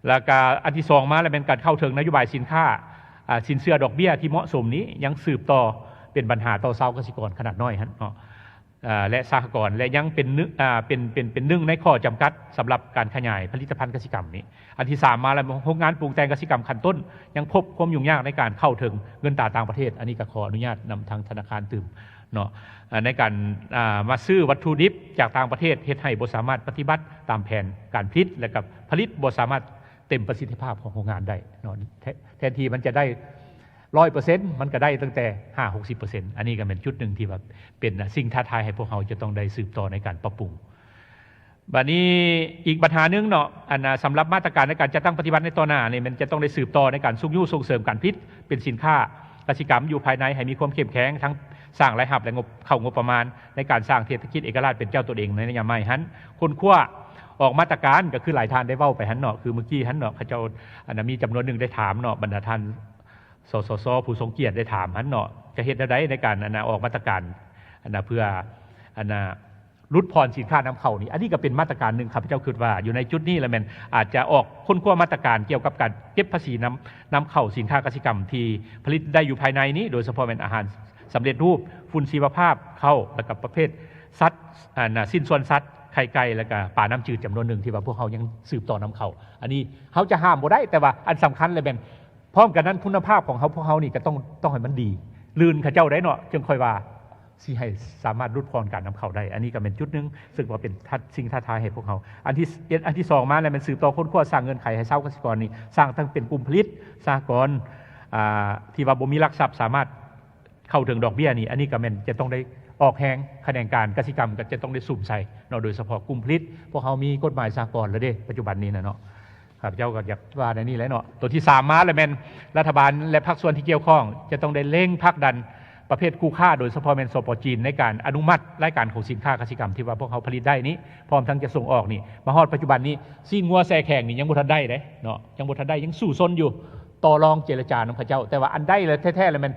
ແລ້ວກະອັນທີສອງມາລະແມ່ນການເຂົ້າເຖິງນະໂຍບາຍສິນຄ້າ ອາ ສິນເຊື່ອດອກເບ້ຍທີ່ເໝາະສົມນີ້ ຍັງສືບຕໍ່ເປັນບັນຫາຕໍ່ຊາວກະສິກອນຂະໜາດນ້ອຍຫັ້ນເນາະ. ເອີ ແລະ ສະຫະກອນ ແລະ ຍັງເປັນໜຶ່ງ ອາ ເປັນ ເປັນ ເປັນໜຶ່ງໃນຂໍ້ຈຳກັດສຳລັບການຂະຫຍາຍຜະລິດຕະພັນກະສິກຳນີ້. ອັນທີສາມມາແລ້ວ ໂຮງງານປຸງແຕ່ງກະສິກຳຂັ້ນຕົ້ນ ຍັງພົບຄວາມຫຍຸ້ງຍາກໃນການເຂົ້າເຖິງເງິນຕາຕ່າງປະເທດ. ອັນນີ້ກໍຂໍອະນຸຍາດນຳທາງທະນາຄານຕື່ມເນາະ ອາ ໃນການ ອາ ມາຊື້ວັດຖຸດິບຈາກຕ່າງປະເທດ ເຮັດໃຫ້ບໍ່ສາມາດປະຕິບັດຕາມແຜນການຜະລິດ ແລະ ກໍຜະລິດບໍ່ສາມາດເຕັມປະສິດທິພາບຂອງໂຮງງານໄດ້ເນາະ. ແທ- ແທນທີ່ມັນຈະໄດ້ ຮ້ອຍເປີເຊັນ ມັນກໍໄດ້ຕັ້ງແຕ່ຫ້າຫົກສິບເປີເຊັນ. ອັນນີ້ກໍແມ່ນຈຸດໜຶ່ງທີ່ວ່າເປັນສິ່ງທ້າທາຍໃຫ້ພວກເຮົາຈະຕ້ອງໄດ້ສືບຕໍ່ໃນການປັບປຸງ. ບາດນີ້ອີກບັນຫາໜຶ່ງເນາະ ອັນ ສຳລັບມາດຕະການໃນການຈັດຕັ້ງປະຕິບັດໃນຕໍ່ໜ້ານີ້ ແມ່ນຈະຕ້ອງໄດ້ສືບຕໍ່ໃນການຊຸກຍູ້ສົ່ງເສີມການຜະລິດເປັນສິນຄ້າກະສິກຳຢູ່ພາຍໃນໃຫ້ມີຄວາມເຂັ້ມແຂງ ທັງສ້າງລາຍຮັບ ແລະ ງົບ ເຂົ້າງົບປະມານ ໃນການສ້າງເສດຖະກິດເອກະລາດເປັນເຈົ້າຕົນເອງໃນໄລຍະໃໝ່ຫັ້ນ. ຄົ້ນຄວ້າອອກມາດຕະການ ກໍຄືຫຼາຍທ່ານໄດ້ເວົ້າໄປຫັ້ນເນາະ ຄືມື້ກີ້ຫັ້ນເນາະ ເຂົາເຈົ້າ ອັນ ມີຈຳນວນໜຶ່ງໄດ້ຖາມເນາະ ບັນດາທ່ານ ສສຊ ຜູ້ຊົງກຽດໄດ້ຖາມຫັ້ນເນາະ ຈະເຮັດແນວໃດໃນການ ອັນນ່າ ອອກມາດຕະການ ອັນນ່າ ເພື່ອ ອັນນ່າ ຫຼຸດຜ່ອນສິນຄ້ານຳເຂົ້ານີ້. ອັນນີ້ກໍເປັນມາດຕະການໜຶ່ງ ຂ້າພະເຈົ້າຄິດວ່າຢູ່ໃນຈຸດນີ້ລະແມ່ນອາດຈະອອກຄົ້ນຄວ້າມາດຕະການກ່ຽວກັບການເກັບພາສີນຳ ນຳເຂົ້າສິນຄ້າກະສິກຳທີ່ຜະລິດໄດ້ຢູ່ພາຍໃນນີ້ ໂດຍສະເພາະແມ່ນອາຫານສຳເລັດຮູບ, ຝຸ່ນຊີວະພາບ, ເຂົ້າ ແລ້ວກໍປະເພດສັດ ອັນນ່າ ຊິ້ນສ່ວນສັດ, ໄຂ່ໄກ່ ແລ້ວກໍປານ້ຳຈືດຈຳນວນໜຶ່ງທີ່ວ່າພວກເຮົາຍັງສືບຕໍ່ນຳເຂົ້າ. ອັນນີ້ເຮົາຈະຫ້າມບໍ່ໄດ້ ແຕ່ວ່າອັນສຳຄັນລະແມ່ນ ພ້ອມກັນນັ້ນ ຄຸນນະພາບຂອງເຮົາ ພວກເຮົານີ້ກໍຕ້ອງ ຕ້ອງໃຫ້ມັນດີ ລື່ນເຂົາເຈົ້າໄດ້ເນາະ ຈຶ່ງຄ່ອຍວ່າຊິໃຫ້ສາມາດຫຼຸດຜ່ອນການນຳເຂົ້າໄດ້. ອັນນີ້ກໍແມ່ນຈຸດໜຶ່ງ ຊຶ່ງວ່າເປັນທັດ ສິ່ງທ້າທາຍໃຫ້ພວກເຮົາ. ອັນທີ ອັນທີສອງມາແລ້ວແມ່ນສືບຕໍ່ຄົ້ນຄວ້າ ສ້າງເງື່ອນໄຂໃຫ້ຊາວກະສິກອນນີ້ ສ້າງທັງເປັນກຸ່ມຜະລິດ ສະຫະກອນ ອາ ທີ່ວ່າບໍ່ມີຫຼັກຊັບ ສາມາດເຂົ້າເຖິງດອກເບ້ຍນີ້. ອັນນີ້ກໍແມ່ນຈະຕ້ອງໄດ້ອອກແຮງ ຂະແໜງການກະສິກຳກໍຈະຕ້ອງໄດ້ສຸມໃສ່ເນາະ ໂດຍສະເພາະກຸ່ມຜະລິດ. ພວກເຮົາມີກົດໝາຍສາກອນແລ້ວເດ້ ປັດຈຸບັນນີ້ນະເນາະ. ຂ້າພະເຈົ້າກໍຢາກວ່າໃນນີ້ແຫຼະເນາະ. ໂຕທີສາມມາລະແມ່ນລັດຖະບານ ແລະ ພາກສ່ວນທີ່ກ່ຽວຂ້ອງຈະຕ້ອງໄດ້ເລັ່ງຜັກດັນປະເພດຄູ່ຄ້າ ໂດຍສະເພາະແມ່ນ ສປ ຈີນ ໃນການອະນຸມັດລາຍການຂອງສິນຄ້າກະສິກຳທີ່ວ່າພວກເຮົາຜະລິດໄດ້ນີ້ ພ້ອມທັງຈະສົ່ງອອກນີ້. ມາຮອດປັດຈຸບັນນີ້ ຊີ້ນງົວແຊ່ແຂງນີ້ຍັງບໍ່ທັນໄດ້ເດ້ເນາະ ຍັງບໍ່ທັນໄດ້ ຍັງສູ້ຊົນຢູ່ ຕໍ່ລອງເຈລະຈານຳເຂົາເຈົ້າ. ແຕ່ວ່າອັນໄດ້ແທ້ໆລະແມ່ນ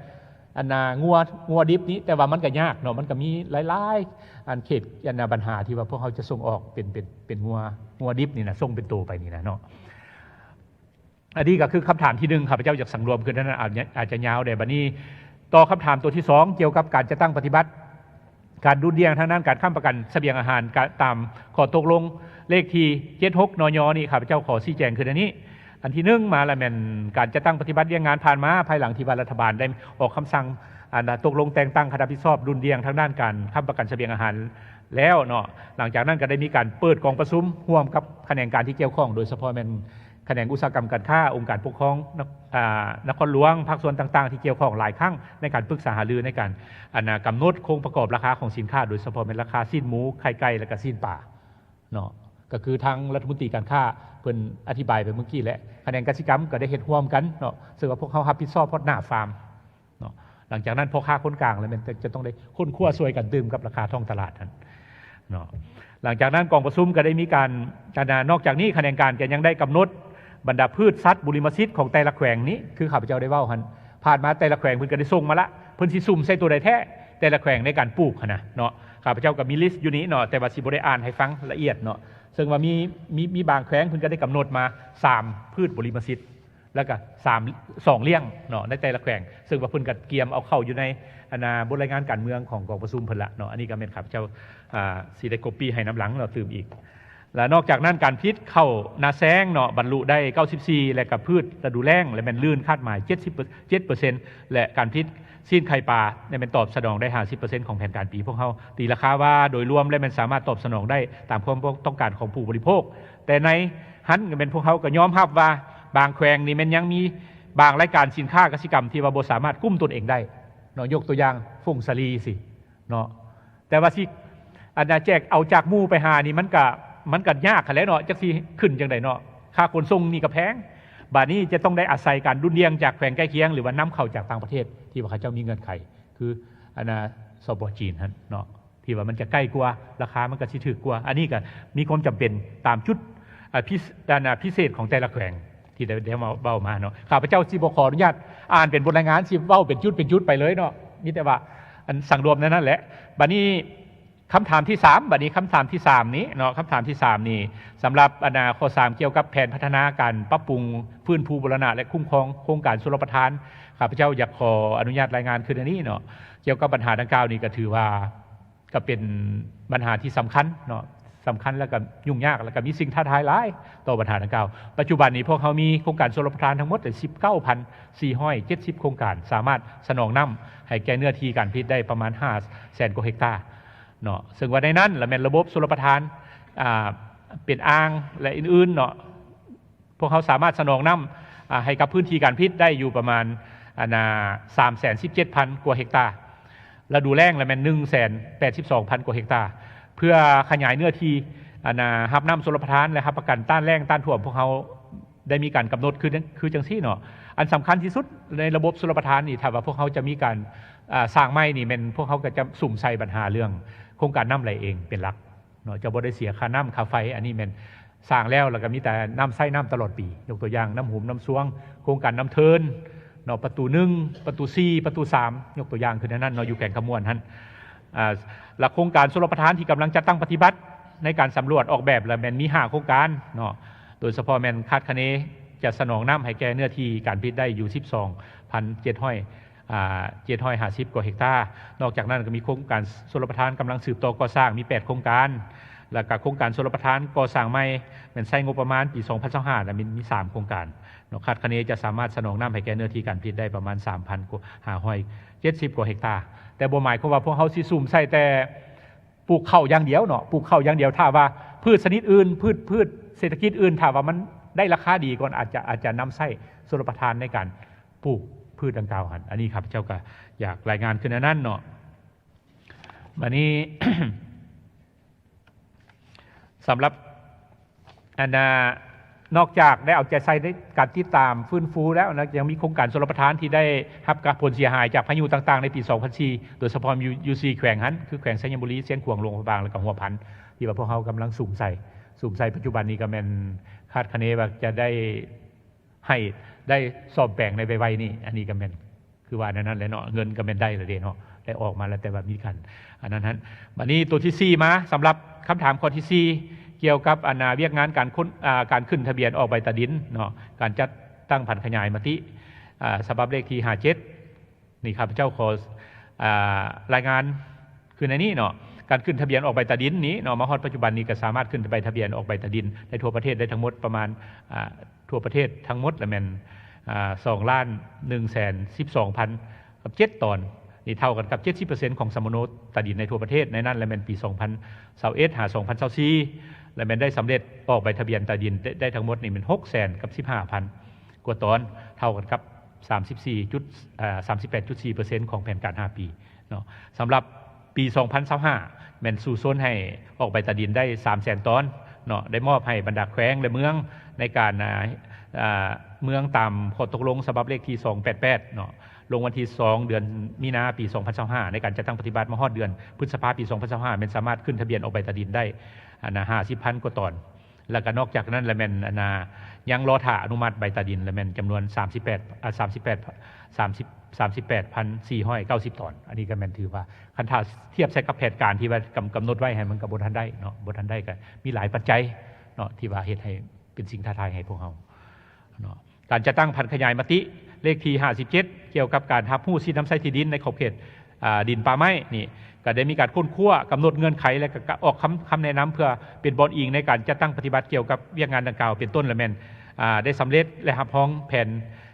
ອັນນ່າ ງົວ ງົວດິບນີ້ ແຕ່ວ່າມັນກໍຍາກເນາະ ມັນກໍມີຫຼາຍໆ ອັນເຂດ ອັນນ່າ ບັນຫາທີ່ວ່າພວກເຮົາຈະສົ່ງອອກເປັນ ເປັນ ເປັນງົວ ງົວດິບນີ້ນະ ສົ່ງເປັນໂຕໄປນີ້ນະເນາະ. ອັນນີ້ກໍຄືຄຳຖາມທີໜຶ່ງ ຂ້າພະເຈົ້າຢາກສັງລວມຄືນັ້ນ ອາດ ອາດຈະຍາວແດ່. ບັດນີ້ຕໍ່ຄຳຖາມຕົວທີສອງ ກ່ຽວກັບການຈັດຕັ້ງປະຕິບັດການດຸ່ນດ່ຽງທາງດ້ານການຄ້ຳປະກັນສະບຽງອາຫານ ກະ ຕາມຂໍ້ຕົກລົງເລກທີເຈັດຫົກ ນຍ ນີ້ ຂ້າພະເຈົ້າຂໍຊີ້ແຈງຄືດັ່ງນີ້. ອັນທີໜຶ່ງມາລະແມ່ນການຈັດຕັ້ງປະຕິບັດວຽກງານຜ່ານມາ ພາຍຫຼັງທີ່ວ່າລັດຖະບານໄດ້ອອກຄຳສັ່ງ ອັນ ຕົກລົງແຕ່ງຕັ້ງຄະນະຮັບຜິດຊອບດຸ່ນດ່ຽງທາງດ້ານການຄ້ຳປະກັນສະບຽງອາຫານແລ້ວເນາະ. ຫຼັງຈາກນັ້ນກໍໄດ້ມີການເປີດກອງປະຊຸມຮ່ວມກັບຂະແໜງການທີ່ກ່ຽວຂ້ອງ ໂດຍສະເພາະແມ່ນຂະແໜງອຸດສາຫະກຳການຄ້າ, ອົງການປົກຄອງນະ ອາ ນະຄອນຫຼວງ, ພາກສ່ວນຕ່າງໆທີ່ກ່ຽວຂ້ອງຫຼາຍຄັ້ງ ໃນການປຶກສາຫາລືໃນການ ອັນ ກຳນົດໂຄງປະກອບລາຄາຂອງສິນຄ້າ ໂດຍສະເພາະແມ່ນລາຄາຊີ້ນໝູ, ໄຂ່ໄກ່ ແລະກະຊີ້ນປາເນາະ. ກໍຄືທາງລັດຖະມົນຕີການຄ້າເພິ່ນອະທິບາຍໄປເມື່ອກີ້ແຫຼະ, ຂະແໜງກະສິກຳກໍໄດ້ເຮັດຮ່ວມກັນເນາະ, ເຊິ່ງວ່າພວກເຮົາຮັບຜິດຊອບຮອດໜ້າຟາມເນາະ. ຫຼັງຈາກນັ້ນພໍ່ຄ້າຄົນກາງລະແມ່ນຈະຕ້ອງໄດ້ຄົ້ນຄວ້າຊ່ວຍກັນຕື່ມກັບລາຄາທ້ອງຕະຫຼາດຫັ້ນເນາະ. ຫຼັງຈາກນັ້ນກອງປະຊຸມກໍໄດ້ມີການ ອັນ ນອກຈາກນີ້ຂະແໜງການກໍຍັງໄດ້ກຳນົດບັນດາພືດສັດບຸລິມະສິດຂອງແຕ່ລະແຂວງນີ້ ຄືຂ້າພະເຈົ້າໄດ້ເວົ້າຫັ້ນ ຜ່ານມາແຕ່ລະແຂວງເພິ່ນກໍໄດ້ສົ່ງມາລະ ເພິ່ນຊິສຸມໃສ່ໂຕໃດແທ້ ແຕ່ລະແຂວງໃນການປູກຫັ້ນນະເນາະ. ຂ້າພະເຈົ້າກໍມີລິສຢູ່ນີ້ເນາະ ແຕ່ວ່າຊິບໍ່ໄດ້ອ່ານໃຫ້ຟັງລະອຽດເນາະ. ເຊິ່ງວ່າມີ ມີ ມີບາງແຂວງເພິ່ນກໍໄດ້ກຳນົດມາສາມພືດບຸລິມະສິດ ແລ້ວກໍສາມ ສອງລ້ຽງເນາະ ໃນແຕ່ລະແຂວງ ເຊິ່ງວ່າເພິ່ນກໍກຽມເອົາເຂົ້າຢູ່ໃນ ອັນ ບົດລາຍງານການເມືອງຂອງກອງປະຊຸມເພິ່ນລະເນາະ. ອັນນີ້ກໍແມ່ນຂ້າພະເຈົ້າ ອາ ຊິໄດ້ copy ໃຫ້ນຳຫຼັງເນາະ ຕື່ມອີກ. ແລະນອກຈາກນັ້ນການຜະລິດເຂົ້ານາແຊງເນາະ ບັນລຸໄດ້ເກົ້າສິບສີ່ ແລະກະພືດລະດູແລ້ງ ແລະແມ່ນລື່ນຄາດໝາຍເຈັດສິບເປີເຊັນ ແລະການຜະລິດຊີ້ນໄຂ່ປາ ແລະແມ່ນຕອບສະໜອງໄດ້ຫ້າສິບເປີເຊັນຂອງແຜນການປີພວກເຮົາ. ຕີລາຄາວ່າໂດຍລວມ ແລະແມ່ນສາມາດຕອບສະໜອງໄດ້ຕາມຄວາມຕ້ອງການຂອງຜູ້ບໍລິໂພກ, ແຕ່ໃນຫັ້ນແມ່ນພວກເຮົາກໍຍອມຮັບວ່າບາງແຂວງນີ້ແມ່ນຍັງມີບາງລາຍການສິນຄ້າກະສິກຳທີ່ວ່າບໍ່ສາມາດກຸ້ມຕົນເອງໄດ້ເນາະ. ຍົກຕົວຢ່າງ ຜົງສາລີຊີ້ເນາະ ແຕ່ວ່າຊິ ອັນ ແຈກເອົາຈາກໝູ່ໄປຫານີ້ ມັນກະ ມັນກະຍາກຫັ້ນແຫຼະເນາະ ຈັກຊິຂຶ້ນຈັ່ງໃດເນາະ. ຄ່າຂົນສົ່ງນີ້ກະແພງ, ບາດນີ້ຈະຕ້ອງໄດ້ອາໄສການດຸ່ນດ່ຽງຈາກແຂວງໃກ້ຄຽງ ຫຼືວ່ານຳເຂົ້າຈາກຕ່າງປະເທດ ທີ່ວ່າເຂົາເຈົ້າມີເງື່ອນໄຂ ຄື ອັນ ສປ ຈີນຫັ້ນເນາະ ທີ່ວ່າມັນຈະໃກ້ກວ່າ ລາຄາມັນກະຊິຖືກກວ່າ. ອັນນີ້ກະມີຄວາມຈຳເປັນຕາມຈຸດ ອາ ພິ ອັນ ພິເສດຂອງແຕ່ລະແຂວງ ທີ່ໄດ້ ໄດ້ເວົ້າມາເນາະ. ຂ້າພະເຈົ້າຊິບໍ່ຂໍອະນຸຍາດອ່ານເປັນບົດລາຍງານ, ຊິເວົ້າເປັນຈຸດເປັນຈຸດໄປເລີຍເນາະ, ມີແຕ່ວ່າ ອັນ ສັງລວມໃນນັ້ນແຫຼະ. ບາດນີ້ຄຳຖາມທີສາມ ບາດນີ້ຄຳຖາມທີສາມນີ້ເນາະ, ຄຳຖາມທີສາມນີ້ ສຳລັບ ອັນ ຂໍ້ສາມ ກ່ຽວກັບແຜນພັດທະນາການປັບປຸງຟື້ນຟູບູລະນະ ແລະ ຄຸ້ມຄອງໂຄງການຊົນລະປະທານ, ຂ້າພະເຈົ້າຢາກຂໍອະນຸຍາດລາຍງານຄືດັ່ງນີ້ເນາະ. ກ່ຽວກັບບັນຫາດັ່ງກ່າວນີ້ ກໍຖືວ່າ ກໍເປັນບັນຫາທີ່ສຳຄັນເນາະ, ສຳຄັນ ແລ້ວກໍຫຍຸ້ງຍາກ ແລ້ວກໍມີສິ່ງທ້າທາຍຫຼາຍຕໍ່ບັນຫາດັ່ງກ່າວ. ປັດຈຸບັນນີ້ພວກເຮົາມີໂຄງການຊົນລະປະທານທັງໝົດເຈັດສິບເກົ້າພັນສີ່ຮ້ອຍເຈັດສິບໂຄງການ, ສາມາດສະໜອງນ້ຳໃຫ້ແກ່ເນື້ອທີ່ການຜະລິດໄດ້ປະມານຫ້າແສນກວ່າເຮັກຕາເນາະ, ເຊິ່ງວ່າໃນນັ້ນລະແມ່ນລະບົບຊົນລະປະທານ ອ່າ ເປັນອ່າງ ແລະ ອື່ນໆເນາະ. ພວກເຮົາສາມາດສະໜອງນ້ຳ ອາ ໃຫ້ກັບພື້ນທີ່ການຜະລິດໄດ້ຢູ່ປະມານ ອັນນ່າ ສາມແສນສິບເຈັດພັນກວ່າເຮັກຕາ, ລະດູແລ້ງລະແມ່ນໜຶ່ງແສນແປດສິບສອງພັນກວ່າເຮັກຕາ, ເພື່ອຂະຫຍາຍເນື້ອທີ່ ອັນນ່າ ຮັບນ້ຳຊົນລະປະທານ ແລະ ຮັບປະກັນຕ້ານແລ້ງຕ້ານຖ້ວມ. ພວກເຮົາໄດ້ມີການກຳນົດຄື ຄືຈັ່ງຊີ້ເນາະ, ອັນສຳຄັນທີ່ສຸດໃນລະບົບຊົນລະປະທານນີ້ ຖ້າວ່າພວກເຮົາຈະມີການ ອາ ສ້າງໃໝ່ນີ້ ແມ່ນພວກເຮົາກໍຈະສຸມໃສ່ບັນຫາເລື່ອງໂຄງການນ້ຳໄຫຼເອງເປັນຫຼັກ ເນາະ, ຈະບໍ່ໄດ້ເສຍຄ່ານ້ຳຄ່າໄຟ. ອັນນີ້ແມ່ນສ້າງແລ້ວ ແລ້ວກໍມີແຕ່ນ້ຳໃຊ້ນ້ຳຕະຫຼອດປີ. ຍົກຕົວຢ່າງ ນ້ຳຫຸມ ນ້ຳຊວງ, ໂຄງການນ້ຳເທີນເນາະ, ປະຕູໜຶ່ງ, ປະຕູສີ່, ປະຕູສາມ, ຍົກຕົວຢ່າງຄືແນວນັ້ນເນາະ, ຢູ່ແຂວງຄຳມ່ວນຫັ້ນ. ອາ ແລະ ໂຄງການຊົນລະປະທານທີ່ກຳລັງຈັດຕັ້ງປະຕິບັດໃນການສຳຫຼວດອອກແບບ ແລະ ແມ່ນມີຫ້າໂຄງການເນາະ, ໂດຍສະເພາະແມ່ນຄາດຄະເນຈະສະໜອງນ້ຳໃຫ້ແກ່ເນື້ອທີ່ການຜະລິດໄດ້ຢູ່ສິບສອງພັນເຈັດຮ້ອຍ ອາ ເຈັດຮ້ອຍຫ້າສິບກວ່າເຮັກຕາ. ນອກຈາກນັ້ນກໍມີໂຄງການຊົນລະປະທານກຳລັງສືບຕໍ່ກໍ່ສ້າງ ມີແປດໂຄງການ, ແລ້ວກໍໂຄງການຊົນລະປະທານກໍ່ສ້າງໃໝ່ແມ່ນໃຊ້ງົບປະມານປີສອງພັນຊາວຫ້າ ແລ້ວມີ ມີສາມໂຄງການເນາະ. ຄາດຄະເນຈະສາມາດສະໜອງນ້ຳໃຫ້ແກ່ເນື້ອທີ່ການຜະລິດໄດ້ປະມານສາມພັນຫ້າຮ້ອຍເຈັດສິບກວ່າເຮັກຕາ, ແຕ່ບໍ່ໝາຍຄວາມວ່າພວກເຮົາຊິສຸມໃສ່ແຕ່ ປູກເຂົ້າຢ່າງດຽວເນາະ, ປູກເຂົ້າຢ່າງດຽວ. ຖ້າວ່າພືດຊະນິດອື່ນ, ພືດ ພືດເສດຖະກິດອື່ນ, ຖ້າວ່າມັນໄດ້ລາຄາດີກ່ອນ, ອາດຈະ ອາດຈະນຳໃຊ້ຊົນລະປະທານໃນການປູກພືດດັ່ງກ່າວຫັ້ນ. ອັນນີ້ຂ້າພະເຈົ້າກໍຢາກລາຍງານຄືແນວນັ້ນເນາະ. ບາດນີ້ ສຳລັບ ອັນນ່າ ນອກຈາກໄດ້ເອົາໃຈໃສ່ໃນການຕິດຕາມຟື້ນຟູແລ້ວນະ, ຍັງມີໂຄງການຊົນລະປະທານທີ່ໄດ້ຮັບການຜົນເສຍຫາຍຈາກພາຍຸຕ່າງໆໃນປີສອງພັນສີ່ ໂດຍສະເພາະຢູ່ ຢູ່ສີ່ແຂວງຫັ້ນ ຄືແຂວງໄຊຍະບູລີ, ຊຽງຂວາງ, ຫຼວງພະບາງ ແລະ ກໍຫົວພັນ ທີ່ວ່າພວກເຮົາກຳລັງສຸມໃສ່ ສຸມໃສ່. ປັດຈຸບັນນີ້ກໍແມ່ນຄາດຄະເນວ່າຈະໄດ້ ໃຫ້ໄດ້ສ້ອມແປງໃນໄວໆນີ້. ອັນນີ້ກໍແມ່ນ ຄືວ່າແນວນັ້ນແຫຼະເນາະ ເງິນກໍແມ່ນໄດ້ແລ້ວເດ້ເນາະ ໄດ້ອອກມາແລ້ວ ແຕ່ວ່າມີການອັນນັ້ນຫັ້ນ. ບັດນີ້ໂຕທີສີ່ມາ ສຳລັບຄຳຖາມຂໍ້ທີສີ່ ກ່ຽວກັບອັນນາວຽກງານການຄົ້ນ ອ່າ ການຂຶ້ນທະບຽນອອກໃບຕາດິນເນາະ ການຈັດຕັ້ງຜັນຂະຫຍາຍມະຕິ ອ່າ ສະບັບເລກທີຫ້າເຈັດ ນີ້ຂ້າພະເຈົ້າຂໍ ອ່າ ລາຍງານຄືໃນນີ້ເນາະ ການຂຶ້ນທະບຽນອອກໃບຕາດິນນີ້ເນາະ ມາຮອດປັດຈຸບັນນີ້ກໍສາມາດຂຶ້ນໃບທະບຽນອອກໃບຕາດິນໃນທົ່ວປະເທດໄດ້ທັງໝົດປະມານ ອ່າ ທົ່ວປະເທດທັງໝົດລະແມ່ນ ອ່າ ສອງລ້ານໜຶ່ງແສນສິບສອງພັນກັບເຈັດຕອນ ນີ້ເທົ່າກັນກັບເຈັດສິບເປີເຊັນຂອງສຳມະໂນຕາດິນໃນທົ່ວປະເທດ. ໃນນັ້ນລະແມ່ນປີສອງພັນຊາວເອັດຫາສອງພັນຊາວສີ່ ລະແມ່ນໄດ້ສຳເລັດອອກໃບທະບຽນຕາດິນໄດ້ ໄດ້ທັງໝົດນີ້ແມ່ນຫົກແສນກັບສິບຫ້າພັນກວ່າຕອນ ເທົ່າກັນກັບສາມສິບສີ່ຈຸດ ເອີ ສາມສິບແປດຈຸດສີ່ເປີເຊັນຂອງແຜນການຫ້າປີເນາະ. ສຳລັບປີສອງພັນຊາວຫ້າ ແມ່ນສູ້ຊົນໃຫ້ອອກໃບຕາດິນໄດ້ສາມແສນຕອນເນາະ ໄດ້ມອບໃຫ້ບັນດາແຂວງ ແລະ ເມືອງໃນການ ອ່າ ອ່າ ເມືອງຕາມຂໍ້ຕົກລົງສະບັບເລກທີສອງແປດແປດເນາະ ລົງວັນທີສອງເດືອນມີນາປີສອງພັນຊາວຫ້າ ໃນການຈັດຕັ້ງປະຕິບັດ ມາຮອດເດືອນພຶດສະພາປີສອງພັນຊາວຫ້າ ແມ່ນສາມາດຂຶ້ນທະບຽນອອກໃບຕາດິນໄດ້ ອັນນາ ຫ້າສິບພັນກວ່າຕອນ. ແລ້ວກໍນອກຈາກນັ້ນລະແມ່ນ ອັນນາ ຍັງລໍຖ້າອະນຸມັດໃບຕາດິນລະແມ່ນຈຳນວນສາມສິບແປດ ອາ ສາມສິບແປດ ສາມສິບ ສາມສິບແປດພັນສີ່ຮ້ອຍເກົ້າສິບຕອນ. ອັນນີ້ກໍແມ່ນຖືວ່າ ຄັນຖ້າທຽບໃສ່ກັບແຜນການທີ່ວ່າກຳ ກຳນົດໄວ້ໃຫ້ ມັນກໍບໍ່ທັນໄດ້ເນາະ ບໍ່ທັນໄດ້ ກໍມີຫຼາຍປັດໄຈເນາະ ທີ່ວ່າເຮັດໃຫ້ເປັນສິ່ງທ້າທາຍໃຫ້ພວກເຮົາເນາະ. ການຈັດຕັ້ງຜັນຂະຫຍາຍມະຕິເລກທີຫ້າສິບເຈັດ ກ່ຽວກັບການຮັບຮູ້ສິດນຳໃຊ້ທີ່ດິນໃນຂອບເຂດ ອ່າ ດິນປ່າໄມ້ນີ້ ກໍໄດ້ມີການຄົ້ນຄວ້າ ກຳນົດເງື່ອນໄຂ ແລະ ກໍອອກຄຳ ຄຳແນະນຳເພື່ອເປັນບ່ອນອີງໃນການຈັດຕັ້ງປະຕິບັດກ່ຽວກັບວຽກງານດັ່ງກ່າວ ເປັນຕົ້ນລະແມ່ນ ອ່າ ໄດ້ສຳເລັດ ແລະ ຮັບຮອງແຜນ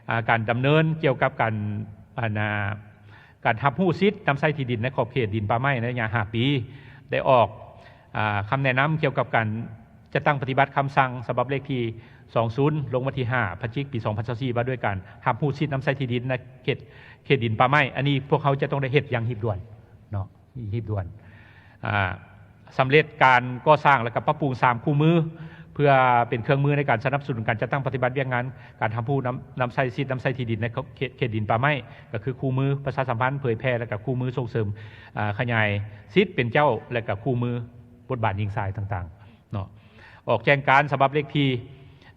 ອ່າ ການດຳເນີນກ່ຽວກັບການ ອັນນາ ການຮັບຮູ້ສິດນຳໃຊ້ທີ່ດິນໃນຂອບເຂດດິນປ່າໄມ້ໃນໄລຍະຫ້າປີ ໄດ້ອອກ ອ່າ ຄຳແນະນຳກ່ຽວກັບການຈັດຕັ້ງປະຕິບັດຄຳສັ່ງສະບັບເລກທີສອງສູນ ລົງວັນທີຫ້າ ພະຈິກ ປີສອງພັນຊາວສີ່ ວ່າດ້ວຍການຮັບຮູ້ສິດນຳໃຊ້ທີ່ດິນໃນເຂດ ເຂດດິນປ່າໄມ້. ອັນນີ້ພວກເຮົາຈະຕ້ອງໄດ້ເຮັດຢ່າງຮີບດ່ວນເນາະ ຮີບດ່ວນ ອ່າ ສຳເລັດການກໍ່ສ້າງ ແລະ ກໍປັບປຸງສາມຄູ່ມື ເພື່ອເປັນເຄື່ອງມືໃນການສະໜັບສະໜູນການຈັດຕັ້ງປະຕິບັດວຽກງານການຮັບຮູ້ນຳ ນຳໃຊ້ສິດນຳໃຊ້ທີ່ດິນໃນເຂດ ເຂດດິນປ່າໄມ້ ກໍຄືຄູ່ມືປະຊາສຳພັນ ເຜີຍແຜ່ ແລະ ກໍຄູ່ມືສົ່ງເສີມ ອ່າ ຂະຫຍາຍສິດເປັນເຈົ້າ ແລະ ກໍຄູ່ມືບົດບາດຍິງຊາຍຕ່າງໆເນາະ. ອອກແຈ້ງການສະບັບເລກທີ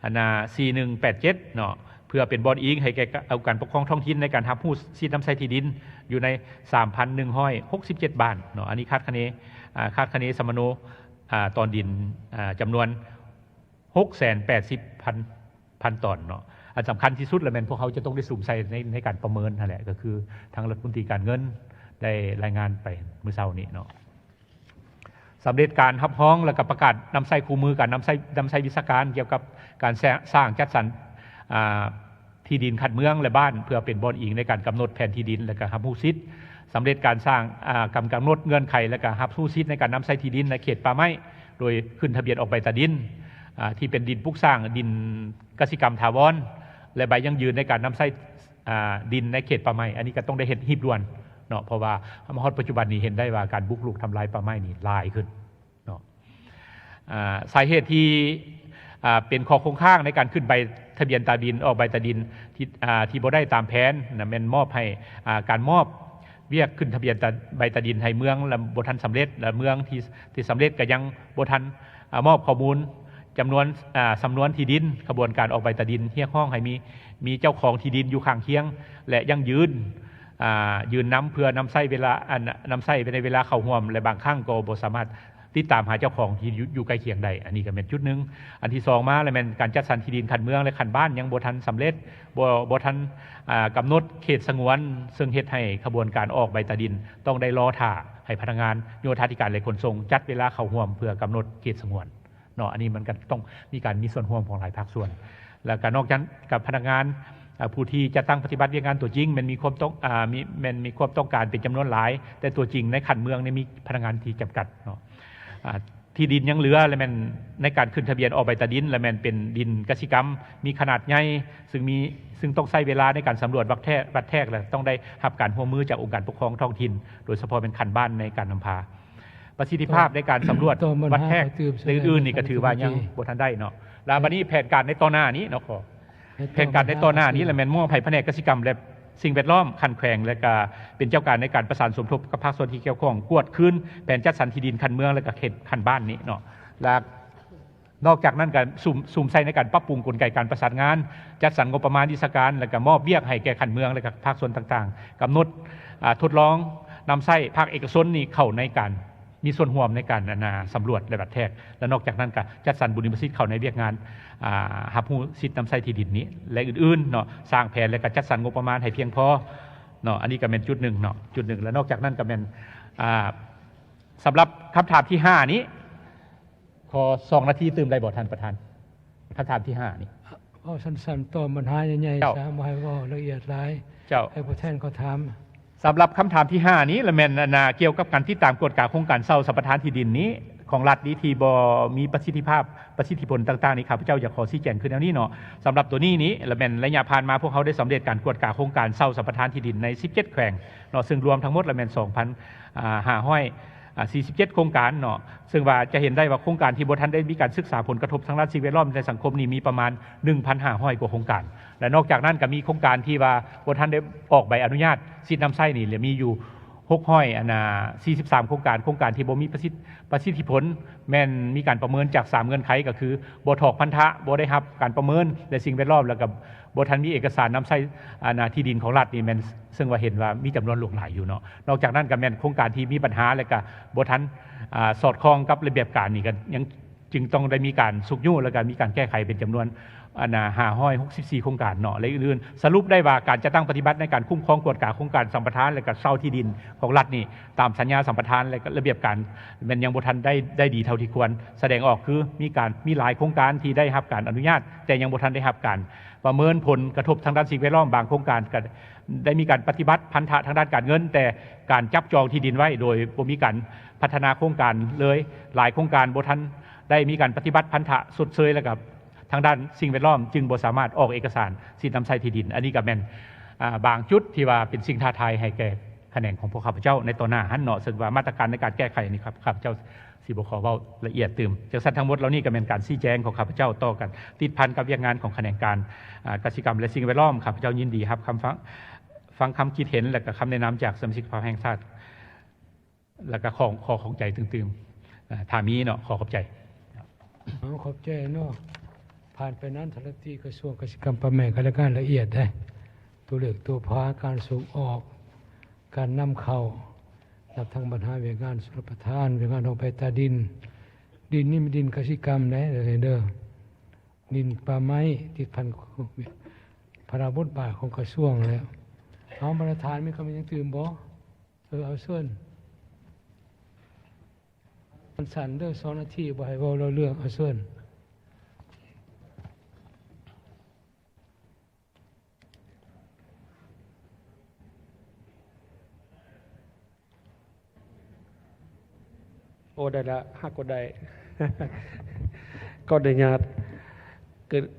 ອັນນາ ສີ່ໜຶ່ງແປດເຈັດເນາະ ເພື່ອເປັນບ່ອນອີງໃຫ້ແກ່ອົງການປົກຄອງທ້ອງຖິ່ນໃນການຮັບຮູ້ສິດນຳໃຊ້ທີ່ດິນຢູ່ໃນສາມພັນໜຶ່ງຮ້ອຍຫົກສິບເຈັດບ້ານເນາະ. ອັນນີ້ຄາດຄະເນ ອ່າ ຄາດຄະເນສຳມະໂນ ອ່າ ຕອນດິນ ອ່າ ຈຳນວນຫົກແສນແປດສິບພັນ ພັນຕອນເນາະ. ອັນສຳຄັນທີ່ສຸດລະແມ່ນພວກເຮົາຈະຕ້ອງໄດ້ສຸມໃສ່ໃນ ໃນການປະເມີນຫັ້ນແຫຼະ ກໍຄືທາງລັດຖະມົນຕີການເງິນໄດ້ລາຍງານໄປມື້ເຊົ້ານີ້ເນາະ. ສຳເລັດການຮັບຮອງ ແລະ ກໍປະກາດນຳໃຊ້ຄູ່ມືການນຳໃຊ້ ນຳໃຊ້ວິຊາການກ່ຽວກັບການສ້າງ ສ້າງຈັດສັນ ອ່າ ທີ່ດິນຂັ້ນເມືອງ ແລະ ບ້ານ ເພື່ອເປັນບ່ອນອີງໃນການກຳນົດແຜນທີ່ດິນ ແລະ ກໍຮັບຮູ້ສິດ. ສຳເລັດການສ້າງ ອ່າ ກຳ ກຳນົດເງື່ອນໄຂ ແລະ ກໍຮັບຮູ້ສິດໃນການນຳໃຊ້ທີ່ດິນໃນເຂດປ່າໄມ້ ໂດຍຂຶ້ນທະບຽນອອກໃບຕາດິນ ອ່າ ທີ່ເປັນດິນປຸກສ້າງ ດິນກະສິກຳຖາວອນ ແລະ ໃບຢັ້ງຢືນໃນການນຳໃຊ້ ອ່າ ດິນໃນເຂດປ່າໄມ້. ອັນນີ້ກໍຕ້ອງໄດ້ເຮັດຮີບດ່ວນເນາະ ເພາະວ່າມາຮອດປັດຈຸບັນນີ້ເຫັນໄດ້ວ່າການບຸກລຸກທຳລາຍປ່າໄມ້ນີ້ຫຼາຍຂຶ້ນເນາະ. ອ່າ ສາເຫດທີ່ ອ່າ ເປັນຂໍ້ຄົງຄ້າງໃນການຂຶ້ນໃບທະບຽນຕາດິນ ອອກໃບຕາດິນທີ່ ອ່າ ທີ່ບໍ່ໄດ້ຕາມແຜນນະ ແມ່ນມອບໃຫ້ ອ່າ ການມອບວຽກຂຶ້ນທະບຽນຕາ ໃບຕາດິນໃຫ້ເມືອງ ແລະ ບໍ່ທັນສຳເລັດ ແລະ ເມືອງທີ່ ທີ່ສຳເລັດກໍຍັງບໍ່ທັນ ອ່າ ມອບຂໍ້ມູນ ຈຳນວນ ອ່າ ສຳນວນທີ່ດິນ ຂະບວນການອອກໃບຕາດິນ ຮຽກຮ້ອງໃຫ້ມີ ມີເຈົ້າຂອງທີ່ດິນຢູ່ຂ້າງຄຽງ ແລະ ຢັ້ງຢືນ ອ່າ ຢືນນຳເພື່ອນຳໃຊ້ເວລາ ອັນ ນຳໃຊ້ໃນເວລາເຂົ້າຮ່ວມ ແລະ ບາງຄັ້ງກໍບໍ່ສາມາດຕິດຕາມຫາເຈົ້າຂອງທີ່ຢູ່ ຢູ່ໃກ້ຄຽງໄດ້. ອັນນີ້ກໍແມ່ນຈຸດໜຶ່ງ. ອັນທີສອງມາລະແມ່ນການຈັດສັນທີ່ດິນຂັ້ນເມືອງ ແລະ ຂັ້ນບ້ານຍັງບໍ່ທັນສຳເລັດ ບໍ່ ບໍ່ທັນ ອ່າ ກຳນົດເຂດສະຫງວນ ເຊິ່ງເຮັດໃຫ້ຂະບວນການອອກໃບຕາດິນຕ້ອງໄດ້ລໍຖ້າໃຫ້ພະນັກງານໂຍທາທິການ ແລະ ຂົນສົ່ງຈັດເວລາເຂົ້າຮ່ວມເພື່ອກຳນົດເຂດສະຫງວນ. ເນາະ ອັນນີ້ມັນກໍຕ້ອງມີການມີສ່ວນຮ່ວມຂອງຫຼາຍພາກສ່ວນ ແລ້ວກໍນອກຈາກກັບພະນັກງານ ອ່າ ຜູ້ທີ່ຈະຕັ້ງປະຕິບັດວຽກງານຕົວຈິງ ແມ່ນມີຄວາມຕ້ອງ ອ່າ ມີ ແມ່ນມີຄວາມຕ້ອງການເປັນຈຳນວນຫຼາຍ ແຕ່ຕົວຈິງໃນຂັ້ນເມືອງນີ້ມີພະນັກງານທີ່ຈຳກັດເນາະ ອ່າ ທີ່ດິນຍັງເຫຼືອ ແລະ ແມ່ນໃນການຂຶ້ນທະບຽນອອກໃບຕາດິນ ແລະ ແມ່ນເປັນດິນກະສິກຳ ມີຂະໜາດໃຫຍ່ ຊຶ່ງມີ ຊຶ່ງຕ້ອງໃຊ້ເວລາໃນການສຳຫຼວດວັດແທກ ວັດແທກ ແລະ ຕ້ອງໄດ້ຮັບການຮ່ວມມືຈາກອົງການປົກຄອງທ້ອງຖິ່ນ ໂດຍສະເພາະແມ່ນຂັ້ນບ້ານໃນການນຳພາ. ປະສິດທິພາບໃນການສຳຫຼວດວັດແທກ ແລະ ອື່ນໆນີ້ກໍຖືວ່າຍັງບໍ່ທັນໄດ້ເນາະ. ແລະ ບັດນີ້ແຜນການໃນຕໍ່ໜ້ານີ້ເນາະ ຂໍ ແຜນການໃນຕໍ່ໜ້ານີ້ລະແມ່ນມອບໃຫ້ພະແນກກະສິກຳ ແລະ ສິ່ງແວດລ້ອມຂັ້ນແຂວງ ແລະ ກະເປັນເຈົ້າການໃນການປະສານສົມທົບກັບພາກສ່ວນທີ່ກ່ຽວຂ້ອງ ກວດຄືນແຜນຈັດສັນທີ່ດິນຂັ້ນເມືອງ ແລະ ກະເຂດຂັ້ນບ້ານນີ້ເນາະ ແລະ ນອກຈາກນັ້ນກໍສຸມ ສຸມໃສ່ໃນການປັບປຸງກົນໄກການປະສານງານ, ຈັດສັນງົບປະມານວິຊາການ ແລ້ວກໍມອບວຽກໃຫ້ແກ່ຂັ້ນເມືອງ ແລ້ວກໍພາກສ່ວນຕ່າງໆ, ກຳນົດ ອາ ທົດລອງນຳໃຊ້, ພາກເອກະຊົນນີ້ເຂົ້າໃນການມີສ່ວນຮ່ວມໃນການ ອັນນາ ສຳຫຼວດ ແລະ ວັດແທກ ແລະ ນອກຈາກນັ້ນກໍຈັດສັນບຸລິມະສິດເຂົ້າໃນວຽກງານ ອາ ຮັບຮູ້ສິດນຳໃຊ້ທີ່ດິນນີ້ ແລະ ອື່ນໆເນາະ, ສ້າງແຜນ ແລະ ກໍຈັດສັນງົບປະມານໃຫ້ພຽງພໍເນາະ. ອັນນີ້ກໍແມ່ນຈຸດໜຶ່ງເນາະ, ຈຸດໜຶ່ງ. ແລະ ນອກຈາກນັ້ນກໍແມ່ນ ອາ ສຳລັບຄຳຖາມທີຫ້ານີ້ ຂໍສອງນາທີຕື່ມໄດ້ບໍ່ທ່ານປະທານ? ຄຳຖາມທີຫ້ານີ້ ເວົ້າສັ້ນໆ ຕອບບັນຫາໃຫຍ່ໆ ເຈົ້າ ຊະ ບໍ່ໃຫ້ເວົ້າລະອຽດຫຼາຍ. ເຈົ້າ ໃຫ້ຜູ້ແທນເຂົາຖາມ. ສຳລັບຄຳຖາມທີຫ້ານີ້ລະແມ່ນ ອັນນາ ກ່ຽວກັບການຕິດຕາມກວດກາໂຄງການເຊົ່າສຳປະທານທີ່ດິນນີ້ຂອງລັດນີ້ ທີ່ບໍ່ມີປະສິດທິພາບ, ປະສິດທິຜົນຕ່າງໆນີ້ ຂ້າພະເຈົ້າຢາກຂໍຊີ້ແຈງຄືແນວນີ້ເນາະ. ສຳລັບໂຕນີ້ນີ້ລະແມ່ນໄລຍະຜ່ານມາ ພວກເຮົາໄດ້ສຳເລັດການກວດກາໂຄງການເຊົ່າສຳປະທານທີ່ດິນໃນສິບເຈັດແຂວງເນາະ, ເຊິ່ງລວມທັງໝົດລະແມ່ນສອງພັນ ອ່າ ຫ້າຮ້ອຍ ອ່າ ສີ່ສິບເຈັດໂຄງການເນາະ, ເຊິ່ງວ່າຈະເຫັນໄດ້ວ່າໂຄງການທີ່ບໍ່ທັນໄດ້ມີການສຶກສາຜົນກະທົບທາງດ້ານສິ່ງແວດລ້ອມ ແລະ ສັງຄົມນີ້ມີປະມານໜຶ່ງພັນຫ້າຮ້ອຍກວ່າໂຄງການ ແລະ ນອກຈາກນັ້ນກໍມີໂຄງການທີ່ວ່າບໍ່ທັນໄດ້ອອກໃບອະນຸຍາດສິດນຳໃຊ້ນີ້ ແລະ ມີຢູ່ຫົກຮ້ອຍ ອັນນາ ສີ່ສິບສາມໂຄງການ, ໂຄງການທີ່ບໍ່ມີປະສິດ ປະສິດທິຜົນ ແມ່ນມີການປະເມີນຈາກສາມເງື່ອນໄຂ ກໍຄືບໍ່ຖອກພັນທະ, ບໍ່ໄດ້ຮັບການປະເມີນ ແລະ ສິ່ງແວດລ້ອມ ແລ້ວກໍບໍ່ທັນມີເອກະສານນຳໃຊ້ ອັນນາ ທີ່ດິນຂອງລັດນີ້ແມ່ນ ເຊິ່ງວ່າເຫັນວ່າມີຈຳນວນຫຼວງຫຼາຍຢູ່ເນາະ. ນອກຈາກນັ້ນກໍແມ່ນໂຄງການທີ່ມີບັນຫາ ແລະ ກໍບໍ່ທັນ ອາ ສອດຄ່ອງກັບລະບຽບການນີ້ ກໍຍັງຈຶ່ງຕ້ອງໄດ້ມີການຊຸກຍູ້ ແລະ ກໍມີການແກ້ໄຂເປັນຈຳນວນ ອັນນາ ຫ້າຮ້ອຍຫົກສິບສີ່ໂຄງການເນາະ ແລະ ອື່ນໆ. ສະຫຼຸບໄດ້ວ່າການຈັດຕັ້ງປະຕິບັດໃນການຄຸ້ມຄອງກວດກາໂຄງການສຳປະທານ ແລະ ກໍເຊົ່າທີ່ດິນຂອງລັດນີ້ ຕາມສັນຍາສຳປະທານ ແລະ ກໍລະບຽບການແມ່ນຍັງບໍ່ທັນໄດ້ ໄດ້ດີເທົ່າທີ່ຄວນ. ສະແດງອອກຄືມີການ ມີຫຼາຍໂຄງການທີ່ໄດ້ຮັບການອະນຸຍາດ ແຕ່ຍັງບໍ່ທັນໄດ້ຮັບການ ປະເມີນຜົນກະທົບທາງດ້ານສິ່ງແວດລ້ອມ, ບາງໂຄງການກໍໄດ້ມີການປະຕິບັດພັນທະທາງດ້ານການເງິນ ແຕ່ການຈັບຈອງທີ່ດິນໄວ້ໂດຍບໍ່ມີການພັດທະນາໂຄງການເລີຍ, ຫຼາຍໂຄງການບໍ່ທັນໄດ້ມີການປະຕິບັດພັນທະຊົດເຊີຍ ແລ້ວກໍທາງດ້ານສິ່ງແວດລ້ອມ ຈຶ່ງບໍ່ສາມາດອອກເອກະສານສິດນຳໃຊ້ທີ່ດິນ. ອັນນີ້ກໍແມ່ນ ອາ ບາງຈຸດທີ່ວ່າເປັນສິ່ງທ້າທາຍໃຫ້ແກ່ຂະແໜງຂອງພວກຂ້າພະເຈົ້າໃນຕໍ່ໜ້າຫັ້ນເນາະ, ເຊິ່ງວ່າມາດຕະການໃນການແກ້ໄຂນີ້ ຂ້າພະເຈົ້າ ຊິບໍ່ຂໍເວົ້າລະອຽດຕື່ມ. ຈັ່ງຊັ້ນ ທັງໝົດເຫຼົ່ານີ້ກໍແມ່ນການຊີ້ແຈງຂອງຂ້າພະເຈົ້າຕໍ່ກັນ ຕິດພັນກັບວຽກງານຂອງຂະແໜງການ ອາ ກະສິກຳ ແລະ ສິ່ງແວດລ້ອມ. ຂ້າພະເຈົ້າຍິນດີຮັບຄຳຟັງ ຟັງຄຳຄິດເຫັນ ແລະ ກໍຄຳແນະນຳຈາກສະມາຊິກສະພາແຫ່ງຊາດ ແລະ ກໍຂໍ ຂໍຂອບໃຈຕື່ມໆ ອາ ຖ້າມີເນາະ. ຂໍຂອບໃຈ. ເອົາ ຂອບໃຈເນາະ. ຜ່ານໄປນັ້ນ ທ່ານລັດຖະມົນຕີກະຊວງກະສິກຳ ປ່າໄມ້ ກໍລາຍງານລະອຽດເດ້ ຕົວເລກຕົວຜາ ການສົ່ງອອກ ການນຳເຂົ້າ ນັບທັງບັນຫາວຽກງານຊົນລະປະທານ, ວຽກງານອອກໃບຕາດິນ. ດິນນີ້ແມ່ນດິນກະສິກຳເດ້ ເດີ ດິນປ່າໄມ້ ຕິດພັນພາລະບົດບາດຂອງກະຊວງແລ້ວ. ເອົາ ບັນດາທ່ານມີຄຳຫຍັງຕື່ມບໍ່? ເອີ ເອົາເຊີນ. ສັ້ນໆເດີ ສອງນາທີ ບໍ່ໃຫ້ເວົ້າຫຼາຍເລື່ອງ. ເອົາເຊີນ. ໂອ້ ໄດ້ລະ ຫາກກໍໄດ້. ຂໍອະນຸຍາດ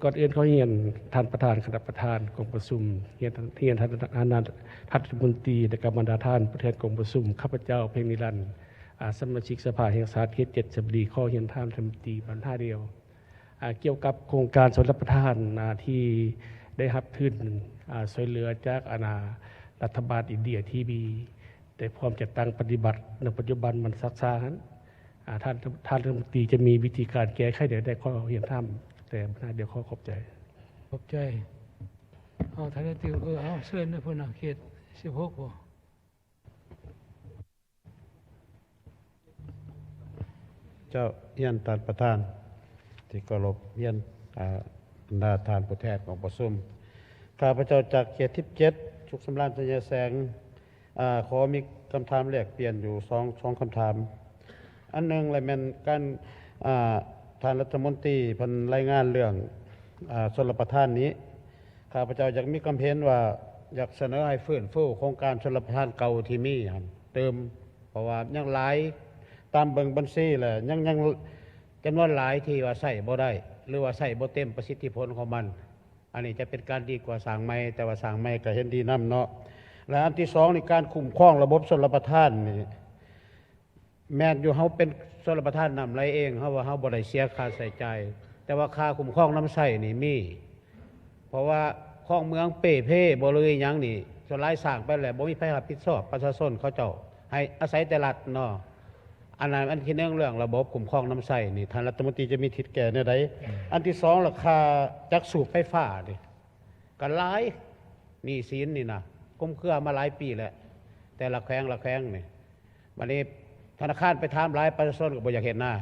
ກ່ອນອື່ນຂໍຮຽນທ່ານປະທານຄະນະປະທານກອງປະຊຸມ, ຮຽນ ຮຽນທ່ານ ທ່ານລັດຖະມົນຕີ ແລະ ກະບັນດາທ່ານຜູ້ແທນກອງປະຊຸມ, ຂ້າພະເຈົ້າ ເພັງນິລັນ ອາ ສະມາຊິກສະພາແຫ່ງຊາດເຂດເຈັດ ໄຊຍະບູລີ ຂໍຮຽນຖາມທ່ານລັດຖະມົນຕີບັນຫາດຽວ ອາ ກ່ຽວກັບໂຄງການຊົນລະປະທານ ອາ ທີ່ໄດ້ຮັບທຶນ ອາ ຊ່ວຍເຫຼືອຈາກ ອັນນາ ລັດຖະບານອິນເດຍ ທີ່ມີ ແຕ່ພ້ອມຈັດຕັ້ງປະຕິບັດໃນປັດຈຸບັນມັນຊັກຊ້າຫັ້ນ ອາ ທ່ານ ທ່ານລັດຖະມົນຕີຈະມີວິທີການແກ້ໄຂແນວໃດ? ຂໍຮຽນຖາມແຕ່ບັນຫາດຽວ. ຂໍຂອບໃຈ. ຂອບໃຈ. ເອົາ ທ່ານລັດຖະມົນຕີ ເອີ ເອົາ ເຊີນເດີ ຫົວໜ້າເຂດສິບຫົກບໍ? ເຈົ້າ ຮຽນທ່ານປະທານທີ່ເຄົາລົບ, ຮຽນ ອາ ບັນດາທ່ານຜູ້ແທນກອງປະຊຸມ, ຂ້າພະເຈົ້າຈາກເຂດສິບເຈັດ ສຸກສຳລານ ໄຊຍະແສງ ອາ ຂໍມີຄຳຖາມແລກປ່ຽນຢູ່ສອງ ສອງຄຳຖາມ. ອັນໜຶ່ງລະແມ່ນການ ອາ ທ່ານລັດຖະມົນຕີເພິ່ນລາຍງານເລື່ອງ ອາ ຊົນລະປະທານນີ້, ຂ້າພະເຈົ້າຢາກມີຄວາມເຫັນວ່າ ຢາກສະເໜີໃຫ້ຟື້ນຟູໂຄງການຊົນລະປະທານເກົ່າທີ່ມີຫັ້ນຕື່ມ, ເພາະວ່າຍັງຫຼາຍ ຕາມເບິ່ງບັນຊີແລ້ວ ຍັງ ຍັງຈຳນວນຫຼາຍທີ່ວ່າໃຊ້ບໍ່ໄດ້ ຫຼືວ່າໃຊ້ບໍ່ເຕັມປະສິດທິຜົນຂອງມັນ. ອັນນີ້ຈະເປັນການດີກວ່າສ້າງໃໝ່, ແຕ່ວ່າສ້າງໃໝ່ກໍເຫັນດີນຳເນາະ. ແລະ ອັນທີສອງນີ້ ການຄຸ້ມຄອງລະບົບຊົນລະປະທານນີ້ ແມ່ນຢູ່ ເຮົາເປັນຊົນລະປະທານນ້ຳໄຫຼເອງ, ເຮົາວ່າເຮົາບໍ່ໄດ້ເສຍຄ່າໃຊ້ຈ່າຍ, ແຕ່ວ່າຄ່າຄຸ້ມຄອງນ້ຳໃຊ້ນີ້ມີ, ເພາະວ່າຄອງເມືອງເປ່ເພບໍ ຫຼືອີ່ຫຍັງນີ້ ສ່ວນຫຼາຍສ້າງໄປແລ້ວ ບໍ່ມີໃຜຮັບຜິດຊອບ, ປະຊາຊົນເຂົາເຈົ້າໃຫ້ອາໄສແຕ່ລັດເນາະ. ອັນນັ້ນ ອັນທີໜຶ່ງ ເລື່ອງລະບົບຄຸ້ມຄອງນຳໃຊ້ນີ້ ທ່ານລັດຖະມົນຕີຈະມີທິດແກ້ແນວໃດ? ອືມ ອັນທີສອງ ລາຄາຈັກສູບໄຟຟ້ານີ້ກໍຫຼາຍ ໜີ້ສິນນີ້ນະ ຄຸມເຄືອມາຫຼາຍປີແລ້ວ ແຕ່ລະແຂວງ ລະແຂວງນີ້ ບັດນີ້ທະນາຄານໄປຖາມຫຼາຍ ປະຊາຊົນກໍບໍ່ຢາກເຮັດນາ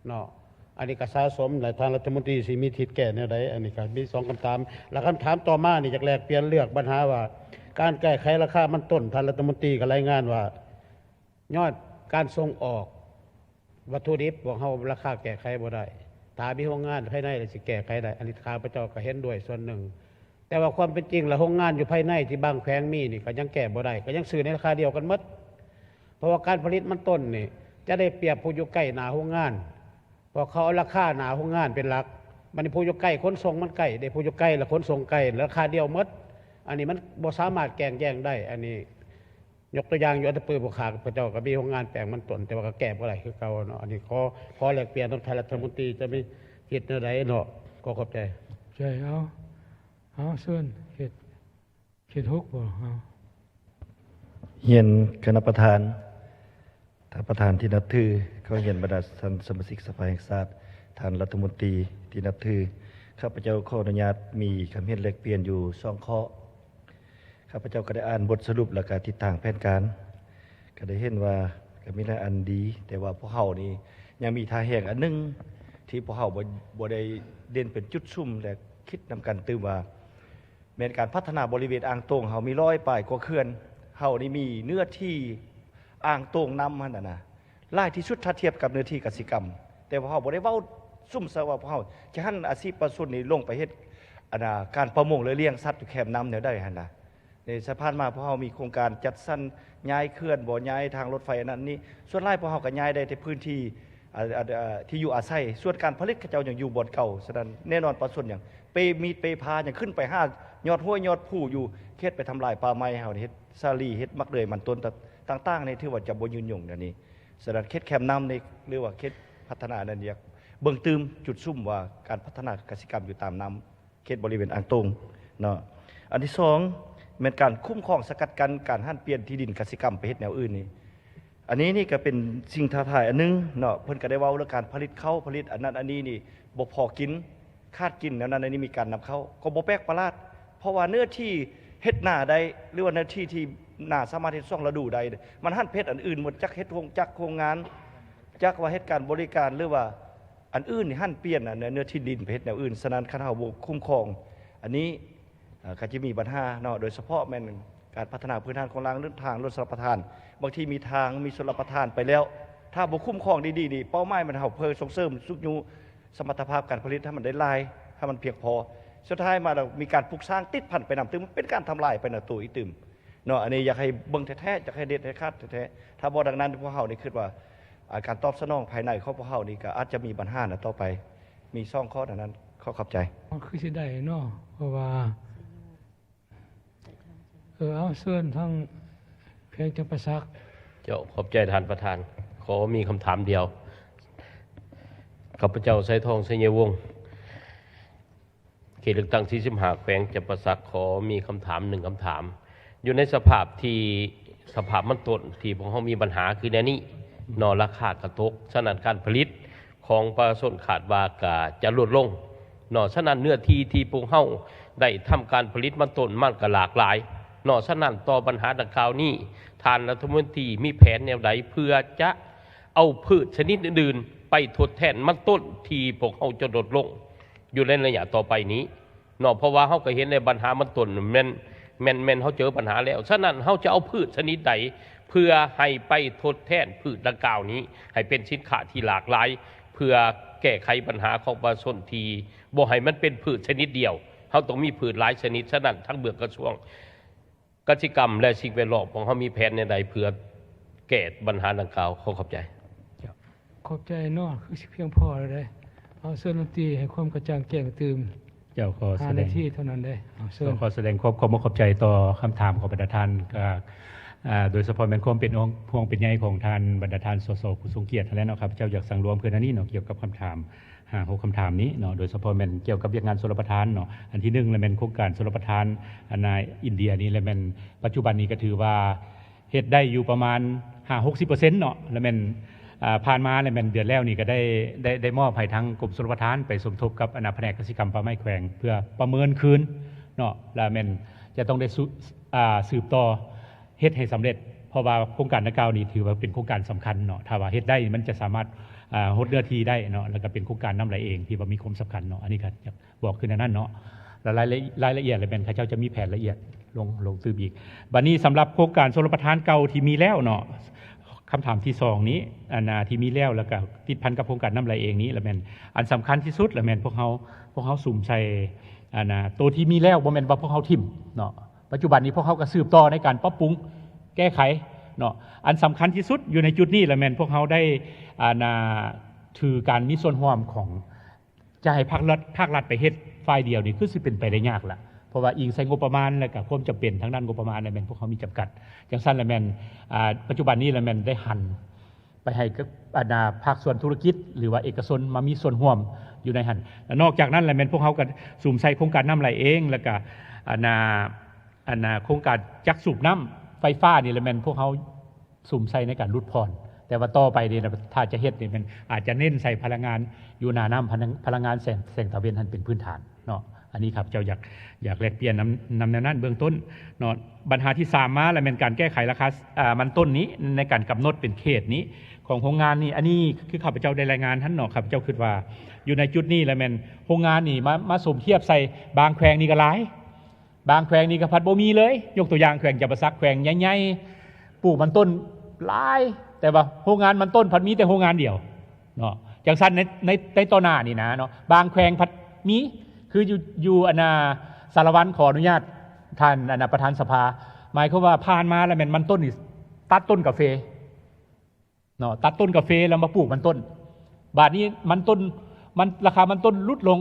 ເນາະ ອັນນີ້ກໍສະສົມ ແລະ ທ່ານລັດຖະມົນຕີຊິມີທິດແກ້ແນວໃດ? ອັນນີ້ກໍມີສອງຄຳຖາມ ແລະ ຄຳຖາມຕໍ່ມານີ້ ຢາກແລກປ່ຽນເລື່ອງບັນຫາວ່າ ການແກ້ໄຂລາຄາມັນຕົ້ນ ທ່ານລັດຖະມົນຕີກໍລາຍງານວ່າ ຍອດການສົ່ງອອກວັດຖຸດິບຂອງເຮົາລາຄາແກ້ໄຂບໍ່ໄດ້ ຖ້າມີໂຮງງານພາຍໃນແລ້ວຊິແກ້ໄຂໄດ້ ອັນນີ້ຂ້າພະເຈົ້າກໍເຫັນດ້ວຍສ່ວນໜຶ່ງ ແຕ່ວ່າຄວາມເປັນຈິງແລ້ວ ໂຮງງານຢູ່ພາຍໃນທີ່ບາງແຂວງມີນີ້ກໍຍັງແກ້ບໍ່ໄດ້ ກໍຍັງຊື້ໃນລາຄາດຽວກັນໝົດ ເພາະວ່າການຜະລິດມັນຕົ້ນນີ້ຈະໄດ້ປຽບຜູ້ຢູ່ໃກ້ໜ້າໂຮງງານ ເພາະເຂົາເອົາລາຄາໜ້າໂຮງງານເປັນຫຼັກ ບັດນີ້ຜູ້ຢູ່ໃກ້ຂົນສົ່ງມັນໃກ້ເດ້ ຜູ້ຢູ່ໄກລະຂົນສົ່ງໄກ ລາຄາດຽວໝົດ ອັນນີ້ມັນບໍ່ສາມາດແກ່ງແຍ່ງໄດ້ ອັນນີ້ ຍົກຕົວຢ່າງຢູ່ອັດຕະປື ພວກຂ້າພະເຈົ້າກໍມີໂຮງງານແປ້ງມັນຕົ້ນ ແຕ່ວ່າກໍແກ້ບໍ່ໄດ້ຄືເກົ່າເນາະ ອັນນີ້ຂໍ ຂໍແລກປ່ຽນນຳທ່ານລັດຖະມົນຕີ ຈະມີຄິດແນວໃດເນາະ ຂໍຂອບໃຈ. ໃຈ ເອົາ ເອົາ ເຊີນ ເຂດ ເຂດຫົກບໍ? ເອົາ ຮຽນຄະນະປະທານ, ທ່ານປະທານທີ່ນັບຖື, ຂໍຮຽນບັນດາທ່ານສະມາຊິກສະພາແຫ່ງຊາດ, ທ່ານລັດຖະມົນຕີທີ່ນັບຖື, ຂ້າພະເຈົ້າຂໍອະນຸຍາດມີຄຳເຫັນແລກປ່ຽນຢູ່ສອງຂໍ້. ຂ້າພະເຈົ້າກໍໄດ້ອ່ານບົດສະຫຼຸບ ແລະ ກະທິດທາງແຜນການ ກໍໄດ້ເຫັນວ່າກໍມີຫຼາຍອັນດີ, ແຕ່ວ່າພວກເຮົານີ້ຍັງມີທ່າແຮງອັນໜຶ່ງທີ່ພວກເຮົາບໍ່ ບໍ່ໄດ້ເດັ່ນເປັນຈຸດສຸມ ແລະ ຄິດນຳກັນຕື່ມວ່າ ແມ່ນການພັດທະນາບໍລິເວນອ່າງໂຕງເຮົາມີຮ້ອຍປາຍກວ່າເຂື່ອນ, ເຮົານີ້ມີເນື້ອທີ່ອ່າງໂຕງນ້ຳຫັ້ນນະ ຫຼາຍທີ່ສຸດຖ້າທຽບກັບເນື້ອທີ່ກະສິກຳ, ແຕ່ວ່າເຮົາບໍ່ໄດ້ເວົ້າສຸມໃສ່ວ່າພວກເຮົາຈະຫັນອາຊີບປະຊາຊົນນີ້ລົງໄປເຮັດ ອັນນາ ການປະມົງ ຫຼື ລ້ຽງສັດຢູ່ແຄມນ້ຳແນວໃດຫັ້ນນະ. ໃນສະ ຜ່ານມາພວກເຮົາມີໂຄງການຈັດສັນຍ້າຍເຂື່ອນບໍ ຍ້າຍທາງລົດໄຟອັນນັ້ນນີ້, ສ່ວນຫຼາຍພວກເຮົາກໍຍ້າຍໄດ້ແຕ່ພື້ນທີ່ ອາ ອາ ອາ ທີ່ຢູ່ອາໄສ, ສ່ວນການຜະລິດເຂົາເຈົ້າຍັງຢູ່ບ່ອນເກົ່າ. ສະນັ້ນແນ່ນອນປະຊາຊົນຫຍັງ ເປມີດເປພາຫຍັງຂຶ້ນໄປຫາຍອດຫ້ວຍຍອດພູຢູ່ ເຂດໄປທຳລາຍປ່າໄມ້ເຮົານີ້ ເຮັດສາລີ ເຮັດໝາກເດືອຍ ມັນຕົ້ນ ຕ- ຕ່າງໆນີ້ ຖືວ່າຈະບໍ່ຍືນຍົງແນວນີ້. ສະນັ້ນເຂດແຄມນ້ຳນີ້ ຫຼືວ່າເຂດພັດທະນານັ້ນ ຢາກເບິ່ງຕື່ມຈຸດສຸມວ່າການພັດທະນາກະສິກຳຢູ່ຕາມນ້ຳ ເຂດບໍລິເວນອ່າງໂຕງເນາະ. ອັນທີສອງ ແມ່ນການຄຸ້ມຄອງສະກັດກັ້ນການຫັນປ່ຽນທີ່ດິນກະສິກຳໄປເຮັດແນວອື່ນນີ້. ອັນນີ້ນີ້ກໍເປັນສິ່ງທ້າທາຍອັນໜຶ່ງເນາະ, ເພິ່ນກໍໄດ້ເວົ້າເລື່ອງການຜະລິດເຂົ້າ ຜະລິດອັນນັ້ນອັນນີ້ນີ້ ບໍ່ພໍກິນ ຂາດກິນແນວນັ້ນແນວນີ້ ມີການນຳເຂົ້າ ກໍບໍ່ແປກປະຫຼາດ, ເພາະວ່າເນື້ອທີ່ເຮັດນາໄດ້ ຫຼືວ່າເນື້ອທີ່ທີ່ນາສາມາດເຮັດສອງລະດູໄດ້ ມັນຫັນໄປເຮັດອັນອື່ນໝົດ, ຈັກເຮັດໂຮງຈັກໂຮງງານ ຈັກວ່າເຮັດການບໍລິການ ຫຼືວ່າ ອັນອື່ນນີ້ຫັນປ່ຽນ ອັນເນື້ອທີ່ດິນໄປເຮັດແນວອື່ນ. ສະນັ້ນ ຄັນເຮົາບໍ່ຄຸ້ມຄອງອັນນີ້ ເອີ ກໍຈະມີບັນຫາເນາະ, ໂດຍສະເພາະແມ່ນການພັດທະນາພື້ນຖານໂຄງລ່າງ ເລື່ອງທາງ ລົດຊົນລະປະທານ. ບາງທີມີທາງ ມີຊົນລະປະທານໄປແລ້ວ ຖ້າບໍ່ຄຸ້ມຄອງດີໆນີ້ ເປົ້າໝາຍແມ່ນເຮົາເພື່ອສົ່ງເສີມຊຸກຍູ້ສະມັດຕະພາບການຜະລິດໃຫ້ມັນໄດ້ຫຼາຍ ໃຫ້ມັນພຽງພໍ, ສຸດທ້າຍມາແລ້ວມີການປຸກສ້າງຕິດພັນໄປນຳ ຕື່ມ ເປັນການທຳລາຍໄປໃນໂຕອີກຕື່ມ. ເນາະ ອັນນີ້ຢາກໃຫ້ເບິ່ງແທ້ໆ ຢາກໃຫ້ເດັດໃຫ້ຂາດແທ້ໆ. ຖ້າບໍ່ດັ່ງນັ້ນ ພວກເຮົານີ້ຄິດວ່າ ອາ ການຕອບສະໜອງພາຍໃນຂອງພວກເຮົານີ້ກໍອາດຈະມີບັນຫານະຕໍ່ໄປ. ມີສອງຂໍ້ເທົ່ານັ້ນ. ຂໍຂອບໃຈ. ຄືຊິໄດ້ເນາະ ເພາະວ່າ ເອີ ເອົາ ເຊີນທາງແຂວງຈຳປາສັກ. ເຈົ້າ ຂອບໃຈທ່ານປະທານ. ຂໍມີຄຳຖາມດຽວ. ຂ້າພະເຈົ້າ ໄຊທອງ ໄຊຍະວົງ ເຂດເລືອກຕັ້ງທີສິບຫ້າ ແຂວງຈຳປາສັກ ຂໍມີຄຳຖາມໜຶ່ງຄຳຖາມ. ຢູ່ໃນສະພາບທີ່ ສະພາບມັນຕົ້ນທີ່ພວກເຮົາມີບັນຫາຄືແນວນີ້ເນາະ ລາຄາກະຕົກ, ສະນັ້ນການຜະລິດຂອງປະຊາຊົນຄາດວ່າກະຈະຫຼຸດລົງເນາະ, ສະນັ້ນເນື້ອທີ່ທີ່ພວກເຮົາໄດ້ທຳການຜະລິດມັນຕົ້ນມັນກະຫຼາກຫຼາຍເນາະ. ສະນັ້ນຕໍ່ບັນຫາດັ່ງກ່າວນີ້ ທ່ານລັດຖະມົນຕີມີແຜນແນວໃດເພື່ອຈະເອົາພືດຊະນິດອື່ນໆໄປທົດແທນມັນຕົ້ນທີ່ພວກເຮົາຈະຫຼຸດລົງ ຢູ່ໃນໄລຍະຕໍ່ໄປນີ້ເນາະ, ເພາະວ່າເຮົາກໍເຫັນໃນບັນຫາມັນຕົ້ນແມ່ນ ແມ່ນ ແມ່ນເຮົາເຈີບັນຫາແລ້ວ. ສະນັ້ນເຮົາຈະເອົາພືດຊະນິດໃດ ເພື່ອໃຫ້ໄປທົດແທນພືດດັ່ງກ່າວນີ້ ໃຫ້ເປັນສິນຄ້າທີ່ຫຼາກຫຼາຍ ເພື່ອແກ້ໄຂບັນຫາຂອງປະຊາຊົນ ທີ່ບໍ່ໃຫ້ມັນເປັນພືດຊະນິດດຽວ, ເຮົາຕ້ອງມີພືດຫຼາຍຊະນິດ. ສະນັ້ນທາງເບື້ອງກະຊວງ ກະສິກຳ ແລະ ສິ່ງແວດລ້ອມ ພວກເຮົາມີແຜນແນວໃດເພື່ອແກ້ບັນຫາດັ່ງກ່າວ? ຂໍຂອບໃຈ. ເຈົ້າ ຂອບໃຈເນາະ, ຄືຊິພຽງພໍແລ້ວເດ້. ເອົາ ເຊີນລັດຖະມົນຕີໃຫ້ຄວາມກະຈ່າງແຈ້ງຕື່ມ. ເຈົ້າ ຂໍສະແດງ ຫ້ານາທີເທົ່ານັ້ນເດ້. ເອົາ ເຊີນ. ຂໍສະແດງຄວາມຂອບອົກຂອບໃຈຕໍ່ຄຳຖາມຂອງບັນດາທ່ານ, ອາ ໂດຍສະເພາະແມ່ນຄວາມເປັນຫ່ວງ ຫ່ວງເປັນໃຍຂອງທ່ານບັນດາທ່ານ ສສ ຜູ້ຊົງກຽດຫັ້ນແຫຼະເນາະ. ຂ້າພະເຈົ້າຢາກສັງລວມເພື່ອອັນນີ້ເນາະ, ກ່ຽວກັບຄຳຖາມ ຫ້າຫົກຄຳຖາມນີ້ເນາະ, ໂດຍສະເພາະແມ່ນກ່ຽວກັບວຽກງານຊົນລະປະທານເນາະ. ອັນທີໜຶ່ງລະແມ່ນໂຄງການຊົນລະປະທານ ອັນນ່າ ອິນເດຍນີ້ ລະແມ່ນປັດຈຸບັນນີ້ກໍຖືວ່າເຮັດໄດ້ຢູ່ປະມານຫ້າຫົກສິບເປີເຊັນເນາະ, ລະແມ່ນ ອ່າ ຜ່ານມາແລ້ວແມ່ນເດືອນແລ້ວນີ້ກໍໄດ້ ໄດ້ ໄດ້ມອບໃຫ້ທາງກົມຊົນລະປະທານໄປສົມທົບກັບ ອັນນ່າ ພະແນກກະສິກຳປ່າໄມ້ແຂວງ ເພື່ອປະເມີນຄືນເນາະ ແລ້ວແມ່ນຈະຕ້ອງໄດ້ສືບ ອ່າ ສືບຕໍ່ເຮັດໃຫ້ສຳເລັດ ເພາະວ່າໂຄງການດັ່ງກ່າວນີ້ຖືວ່າເປັນໂຄງການສຳຄັນເນາະ ຖ້າວ່າເຮັດໄດ້ມັນຈະສາມາດ ອ່າ ຫົດເນື້ອທີ່ໄດ້ເນາະ ແລ້ວກໍເປັນໂຄງການນ້ຳໄຫຼເອງທີ່ວ່າມີຄວາມສຳຄັນເນາະ ອັນນີ້ກໍຢາກ ບອກຄືແນວນັ້ນເນາະ ແລ້ວລາຍລະ ລາຍລະອຽດລະແມ່ນເຂົາເຈົ້າຈະມີແຜນລະອຽດລົງ ລົງຕື່ມອີກ. ບາດນີ້ສຳລັບໂຄງການຊົນລະປະທານເກົ່າທີ່ມີແລ້ວເນາະ ຄຳຖາມທີສອງນີ້ ອັນນ່າ ທີ່ມີແລ້ວ ແລ້ວກະຕິດພັນກັບໂຄງການນ້ຳໄຫຼເອງນີ້ ລະແມ່ນອັນສຳຄັນທີ່ສຸດ ລະແມ່ນພວກເຮົາ ພວກເຮົາສຸມໃສ່ ອັນນ່າ ໂຕທີ່ມີແລ້ວ ບໍ່ແມ່ນວ່າພວກເຮົາຖິ້ມເນາະ ປັດຈຸບັນນີ້ພວກເຮົາກໍສືບຕໍ່ໃນການປັບປຸງແກ້ໄຂເນາະ ອັນສຳຄັນທີ່ສຸດຢູ່ໃນຈຸດນີ້ ລະແມ່ນພວກເຮົາໄດ້ ອັນນ່າ ຖືການມີສ່ວນຮ່ວມຂອງ ຈະໃຫ້ພາກລັດ ພາກລັດໄປເຮັດຝ່າຍດຽວນີ້ຄືຊິເປັນໄປໄດ້ຍາກລະ ເພາະວ່າອີງໃສ່ງົບປະມານ ແລະກະຄວາມຈຳເປັນທາງດ້ານງົບປະມານລະແມ່ນພວກເຮົາມີຈຳກັດ ຈັ່ງຊັ້ນລະແມ່ນ ອ່າ ປັດຈຸບັນນີ້ລະແມ່ນໄດ້ຫັນໄປໃຫ້ກັບ ອັນນ່າ ພາກສ່ວນທຸລະກິດ ຫຼືວ່າເອກະຊົນມາມີສ່ວນຮ່ວມຢູ່ໃນຫັ້ນ ແລະນອກຈາກນັ້ນລະແມ່ນພວກເຮົາກໍສຸມໃສ່ໂຄງການນ້ຳໄຫຼເອງ ແລະກະ ອັນນ່າ ອັນນ່າ ໂຄງການຈັກສູບນ້ຳໄຟຟ້ານີ້ລະແມ່ນພວກເຮົາ ສຸມໃສ່ໃນການຫຼຸດຜ່ອນ ແຕ່ວ່າຕໍ່ໄປນີ້ນະ ຖ້າຈະເຮັດນີ້ແມ່ນອາດຈະເນັ້ນໃສ່ພະລັງງານຢູ່ໜ້ານ້ຳ ພະລັງ ພະລັງງານແສງ ແສງຕາເວັນຫັ້ນເປັນພື້ນຖານເນາະ ອັນນີ້ຂ້າພະເຈົ້າຢາກ ຢາກແລກປ່ຽນນຳ ນຳແນວນັ້ນເບື້ອງຕົ້ນເນາະ. ບັນຫາທີສາມມາລະແມ່ນການແກ້ໄຂລາຄາ ອ່າ ມັນຕົ້ນນີ້ ໃນການກຳນົດເປັນເຂດນີ້ຂອງໂຮງງານນີ້ ອັນນີ້ຄືຂ້າພະເຈົ້າໄດ້ລາຍງານຫັ້ນເນາະ ຂ້າພະເຈົ້າຄິດວ່າຢູ່ໃນຈຸດນີ້ລະແມ່ນໂຮງງານນີ້ມາ ມາສົມທຽບໃສ່ບາງແຂວງນີ້ກໍຫຼາຍ ບາງແຂວງນີ້ກໍພັດບໍ່ມີເລີຍ ຍົກຕົວຢ່າງແຂວງຈຳປາສັກ ແຂວງໃຫຍ່ໆ ປູກມັນຕົ້ນຫຼາຍ ແຕ່ວ່າໂຮງງານມັນຕົ້ນພັດມີແຕ່ໂຮງງານດຽວເນາະ ຈັ່ງຊັ້ນໃນ ໃນ ໃນຕໍ່ໜ້ານີ້ນະເນາະ ບາງແຂວງພັດມີ ຄືຢູ່ ຢູ່ອັນນ່າ ສາລະວັນ ຂໍອະນຸຍາດທ່ານ ອັນນ່າ ປະທານສະພາ ໝາຍຄວາມວ່າຜ່ານມາລະແມ່ນມັນຕົ້ນນີ້ຕັດຕົ້ນກາເຟ ເນາະ ຕັດຕົ້ນກາເຟແລ້ວມາປູກມັນຕົ້ນ ບາດນີ້ມັນຕົ້ນ ມັນ ລາຄາມັນຕົ້ນຫຼຸດລົງ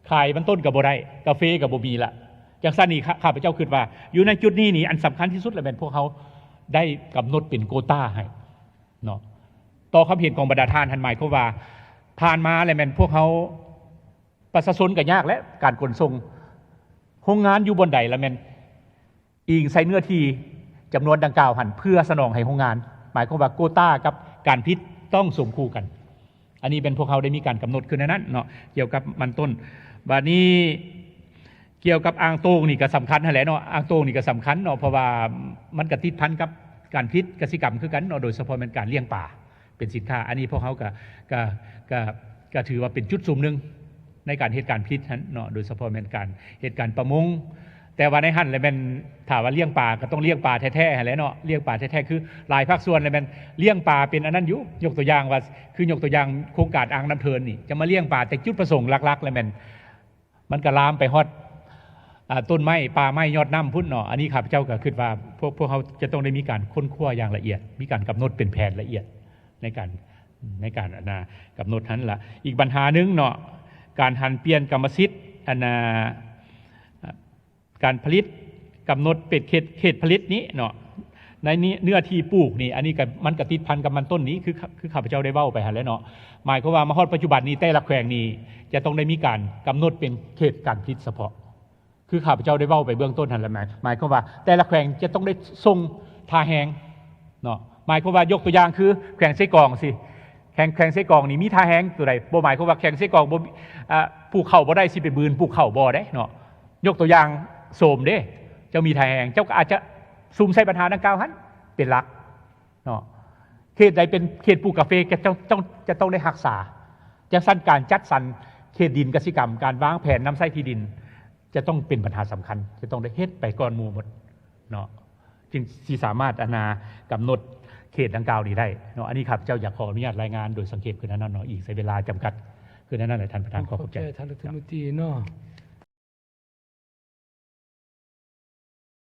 ຂາຍມັນຕົ້ນກໍບໍ່ໄດ້ ກາເຟກໍບໍ່ມີລະ ຈັ່ງຊັ້ນນີ້ ຂ້າ ຂ້າພະເຈົ້າຄິດວ່າຢູ່ໃນຈຸດນີ້ນີ້ ອັນສຳຄັນທີ່ສຸດລະແມ່ນພວກເຮົາໄດ້ກຳນົດເປັນໂກຕາໃຫ້ເນາະ ຕໍ່ຄຳເຫັນຂອງບັນດາທ່ານຫັ້ນ ໝາຍຄວາມວ່າຜ່ານມາລະແມ່ນພວກເຮົາ ປະຊາຊົນກໍຍາກແຫຼະ ການຂົນສົ່ງ ໂຮງງານຢູ່ບ່ອນໃດລະແມ່ນ ອີງໃສ່ເນື້ອທີ່ຈຳນວນດັ່ງກ່າວຫັ້ນ ເພື່ອສະໜອງໃຫ້ໂຮງງານ ໝາຍຄວາມວ່າໂກຕາກັບການຜະລິດຕ້ອງສົມຄູ່ກັນ ອັນນີ້ແມ່ນພວກເຮົາໄດ້ມີການກຳນົດຂຶ້ນໃນນັ້ນເນາະ ກ່ຽວກັບມັນຕົ້ນ. ບາດນີ້ກ່ຽວກັບອ່າງໂຕ່ງນີ້ກໍສຳຄັນຫັ້ນແຫຼະເນາະ ອ່າງໂຕ່ງນີ້ກໍສຳຄັນເນາະ ເພາະວ່າມັນກໍຕິດພັນກັບການຜະລິດກະສິກຳຄືກັນເນາະ ໂດຍສະເພາະແມ່ນການລ້ຽງປາ ເປັນສິນຄ້າ ອັນນີ້ພວກເຮົາກະ ກະ ກະ ກະຖືວ່າເປັນຈຸດສຸມໜຶ່ງໃນການເຮັດການຜະລິດຫັ້ນເນາະ ໂດຍສະເພາະແມ່ນການເຮັດການປະມົງ ແຕ່ວ່າໃນຫັ້ນລະແມ່ນ ຖ້າວ່າລ້ຽງປາກໍຕ້ອງລ້ຽງປາແທ້ໆຫັ້ນແຫຼະເນາະ ລ້ຽງປາແທ້ໆ ຄືຫຼາຍພາກສ່ວນລະແມ່ນລ້ຽງປາເປັນອັນນັ້ນຢູ່ ຍົກຕົວຢ່າງວ່າ ຄືຍົກຕົວຢ່າງໂຄງການອ່າງນ້ຳເທີນນີ້ ຈະມາລ້ຽງປາ ແຕ່ຈຸດປະສົງຫຼັກໆລະແມ່ນ ມັນກໍລາມໄປຮອດ ອ່າ ຕົ້ນໄມ້ ປ່າໄມ້ ຍອດນ້ຳພຸ້ນເນາະ ອັນນີ້ຂ້າພະເຈົ້າກໍຄິດວ່າ ພວກ ພວກເຮົາຈະຕ້ອງໄດ້ມີການຄົ້ນຄວ້າຢ່າງລະອຽດ ມີການກຳນົດເປັນແຜນລະອຽດໃນການ ໃນການ ອັນນ່າ ກຳນົດຫັ້ນລະ. ອີກບັນຫາໜຶ່ງເນາະ ການຫັນປ່ຽນກຳມະສິດ ອັນນ່າ ການຜະລິດ ກຳນົດເປັນເຂດ ເຂດຜະລິດນີ້ເນາະ ໃນເນື້ອທີ່ປູກນີ້ ອັນນີ້ກໍ ມັນກໍຕິດພັນກັບມັນຕົ້ນນີ້ ຄື ຄືຂ້າພະເຈົ້າໄດ້ເວົ້າໄປຫັ້ນແຫຼະເນາະ ໝາຍຄວາມວ່າມາຮອດປັດຈຸບັນນີ້ ແຕ່ລະແຂວງນີ້ຈະຕ້ອງໄດ້ມີການກຳນົດເປັນເຂດການຜະລິດສະເພາະ ຄືຂ້າພະເຈົ້າໄດ້ເວົ້າໄປເບື້ອງຕົ້ນຫັ້ນລະ ໝາຍ ໝາຍຄວາມວ່າແຕ່ລະແຂວງຈະຕ້ອງໄດ້ສົ່ງທ່າແຮງເນາະ ໝາຍຄວາມວ່າຍົກຕົວຢ່າງຄືແຂວງເຊກອງຊີ້ ແຂວງ ແຂວງເຊກອງນີ້ມີທ່າແຮງຕົວໃດ ບໍ່ໝາຍຄວາມວ່າແຂວງເຊກອງບໍ່ ອາ ປູກເຂົ້າບໍ່ໄດ້ ຊິໄປບືນປູກເຂົ້າບໍ່ໄດ້ເນາະ. ຍົກຕົວຢ່າງໂສມເດ້ ເຈົ້າມີທ່າແຮງ ເຈົ້າກໍອາດຈະສຸມໃສ່ບັນຫາດັ່ງກ່າວຫັ້ນເປັນຫຼັກເນາະ ເຂດໃດເປັນເຂດປູກກາເຟ ຈະຕ້ອງ ຈະຕ້ອງໄດ້ຮັກສາ ຈັ່ງຊັ້ນການຈັດສັນເຂດດິນກະສິກຳ ການວາງແຜນນຳໃຊ້ທີ່ດິນ ຈະຕ້ອງເປັນບັນຫາສຳຄັນ ຈະຕ້ອງໄດ້ເຮັດໄປກ່ອນໝູ່ໝົດເນາະ ຈຶ່ງຊິສາມາດ ອັນນ່າ ກຳນົດເຂດດັ່ງກ່າວນີ້ໄດ້ເນາະ. ອັນນີ້ຂ້າພະເຈົ້າຢາກຂໍອະນຸຍາດລາຍງານໂດຍສັງເຂບຄືແນວນັ້ນເນາະ ອີງໃຊ້ເວລາຈຳກັດຄືແນວນັ້ນແຫຼະທ່ານປະທານ ຂໍຂອບໃຈ ທ່ານລັດຖະມົນຕີເນາະ.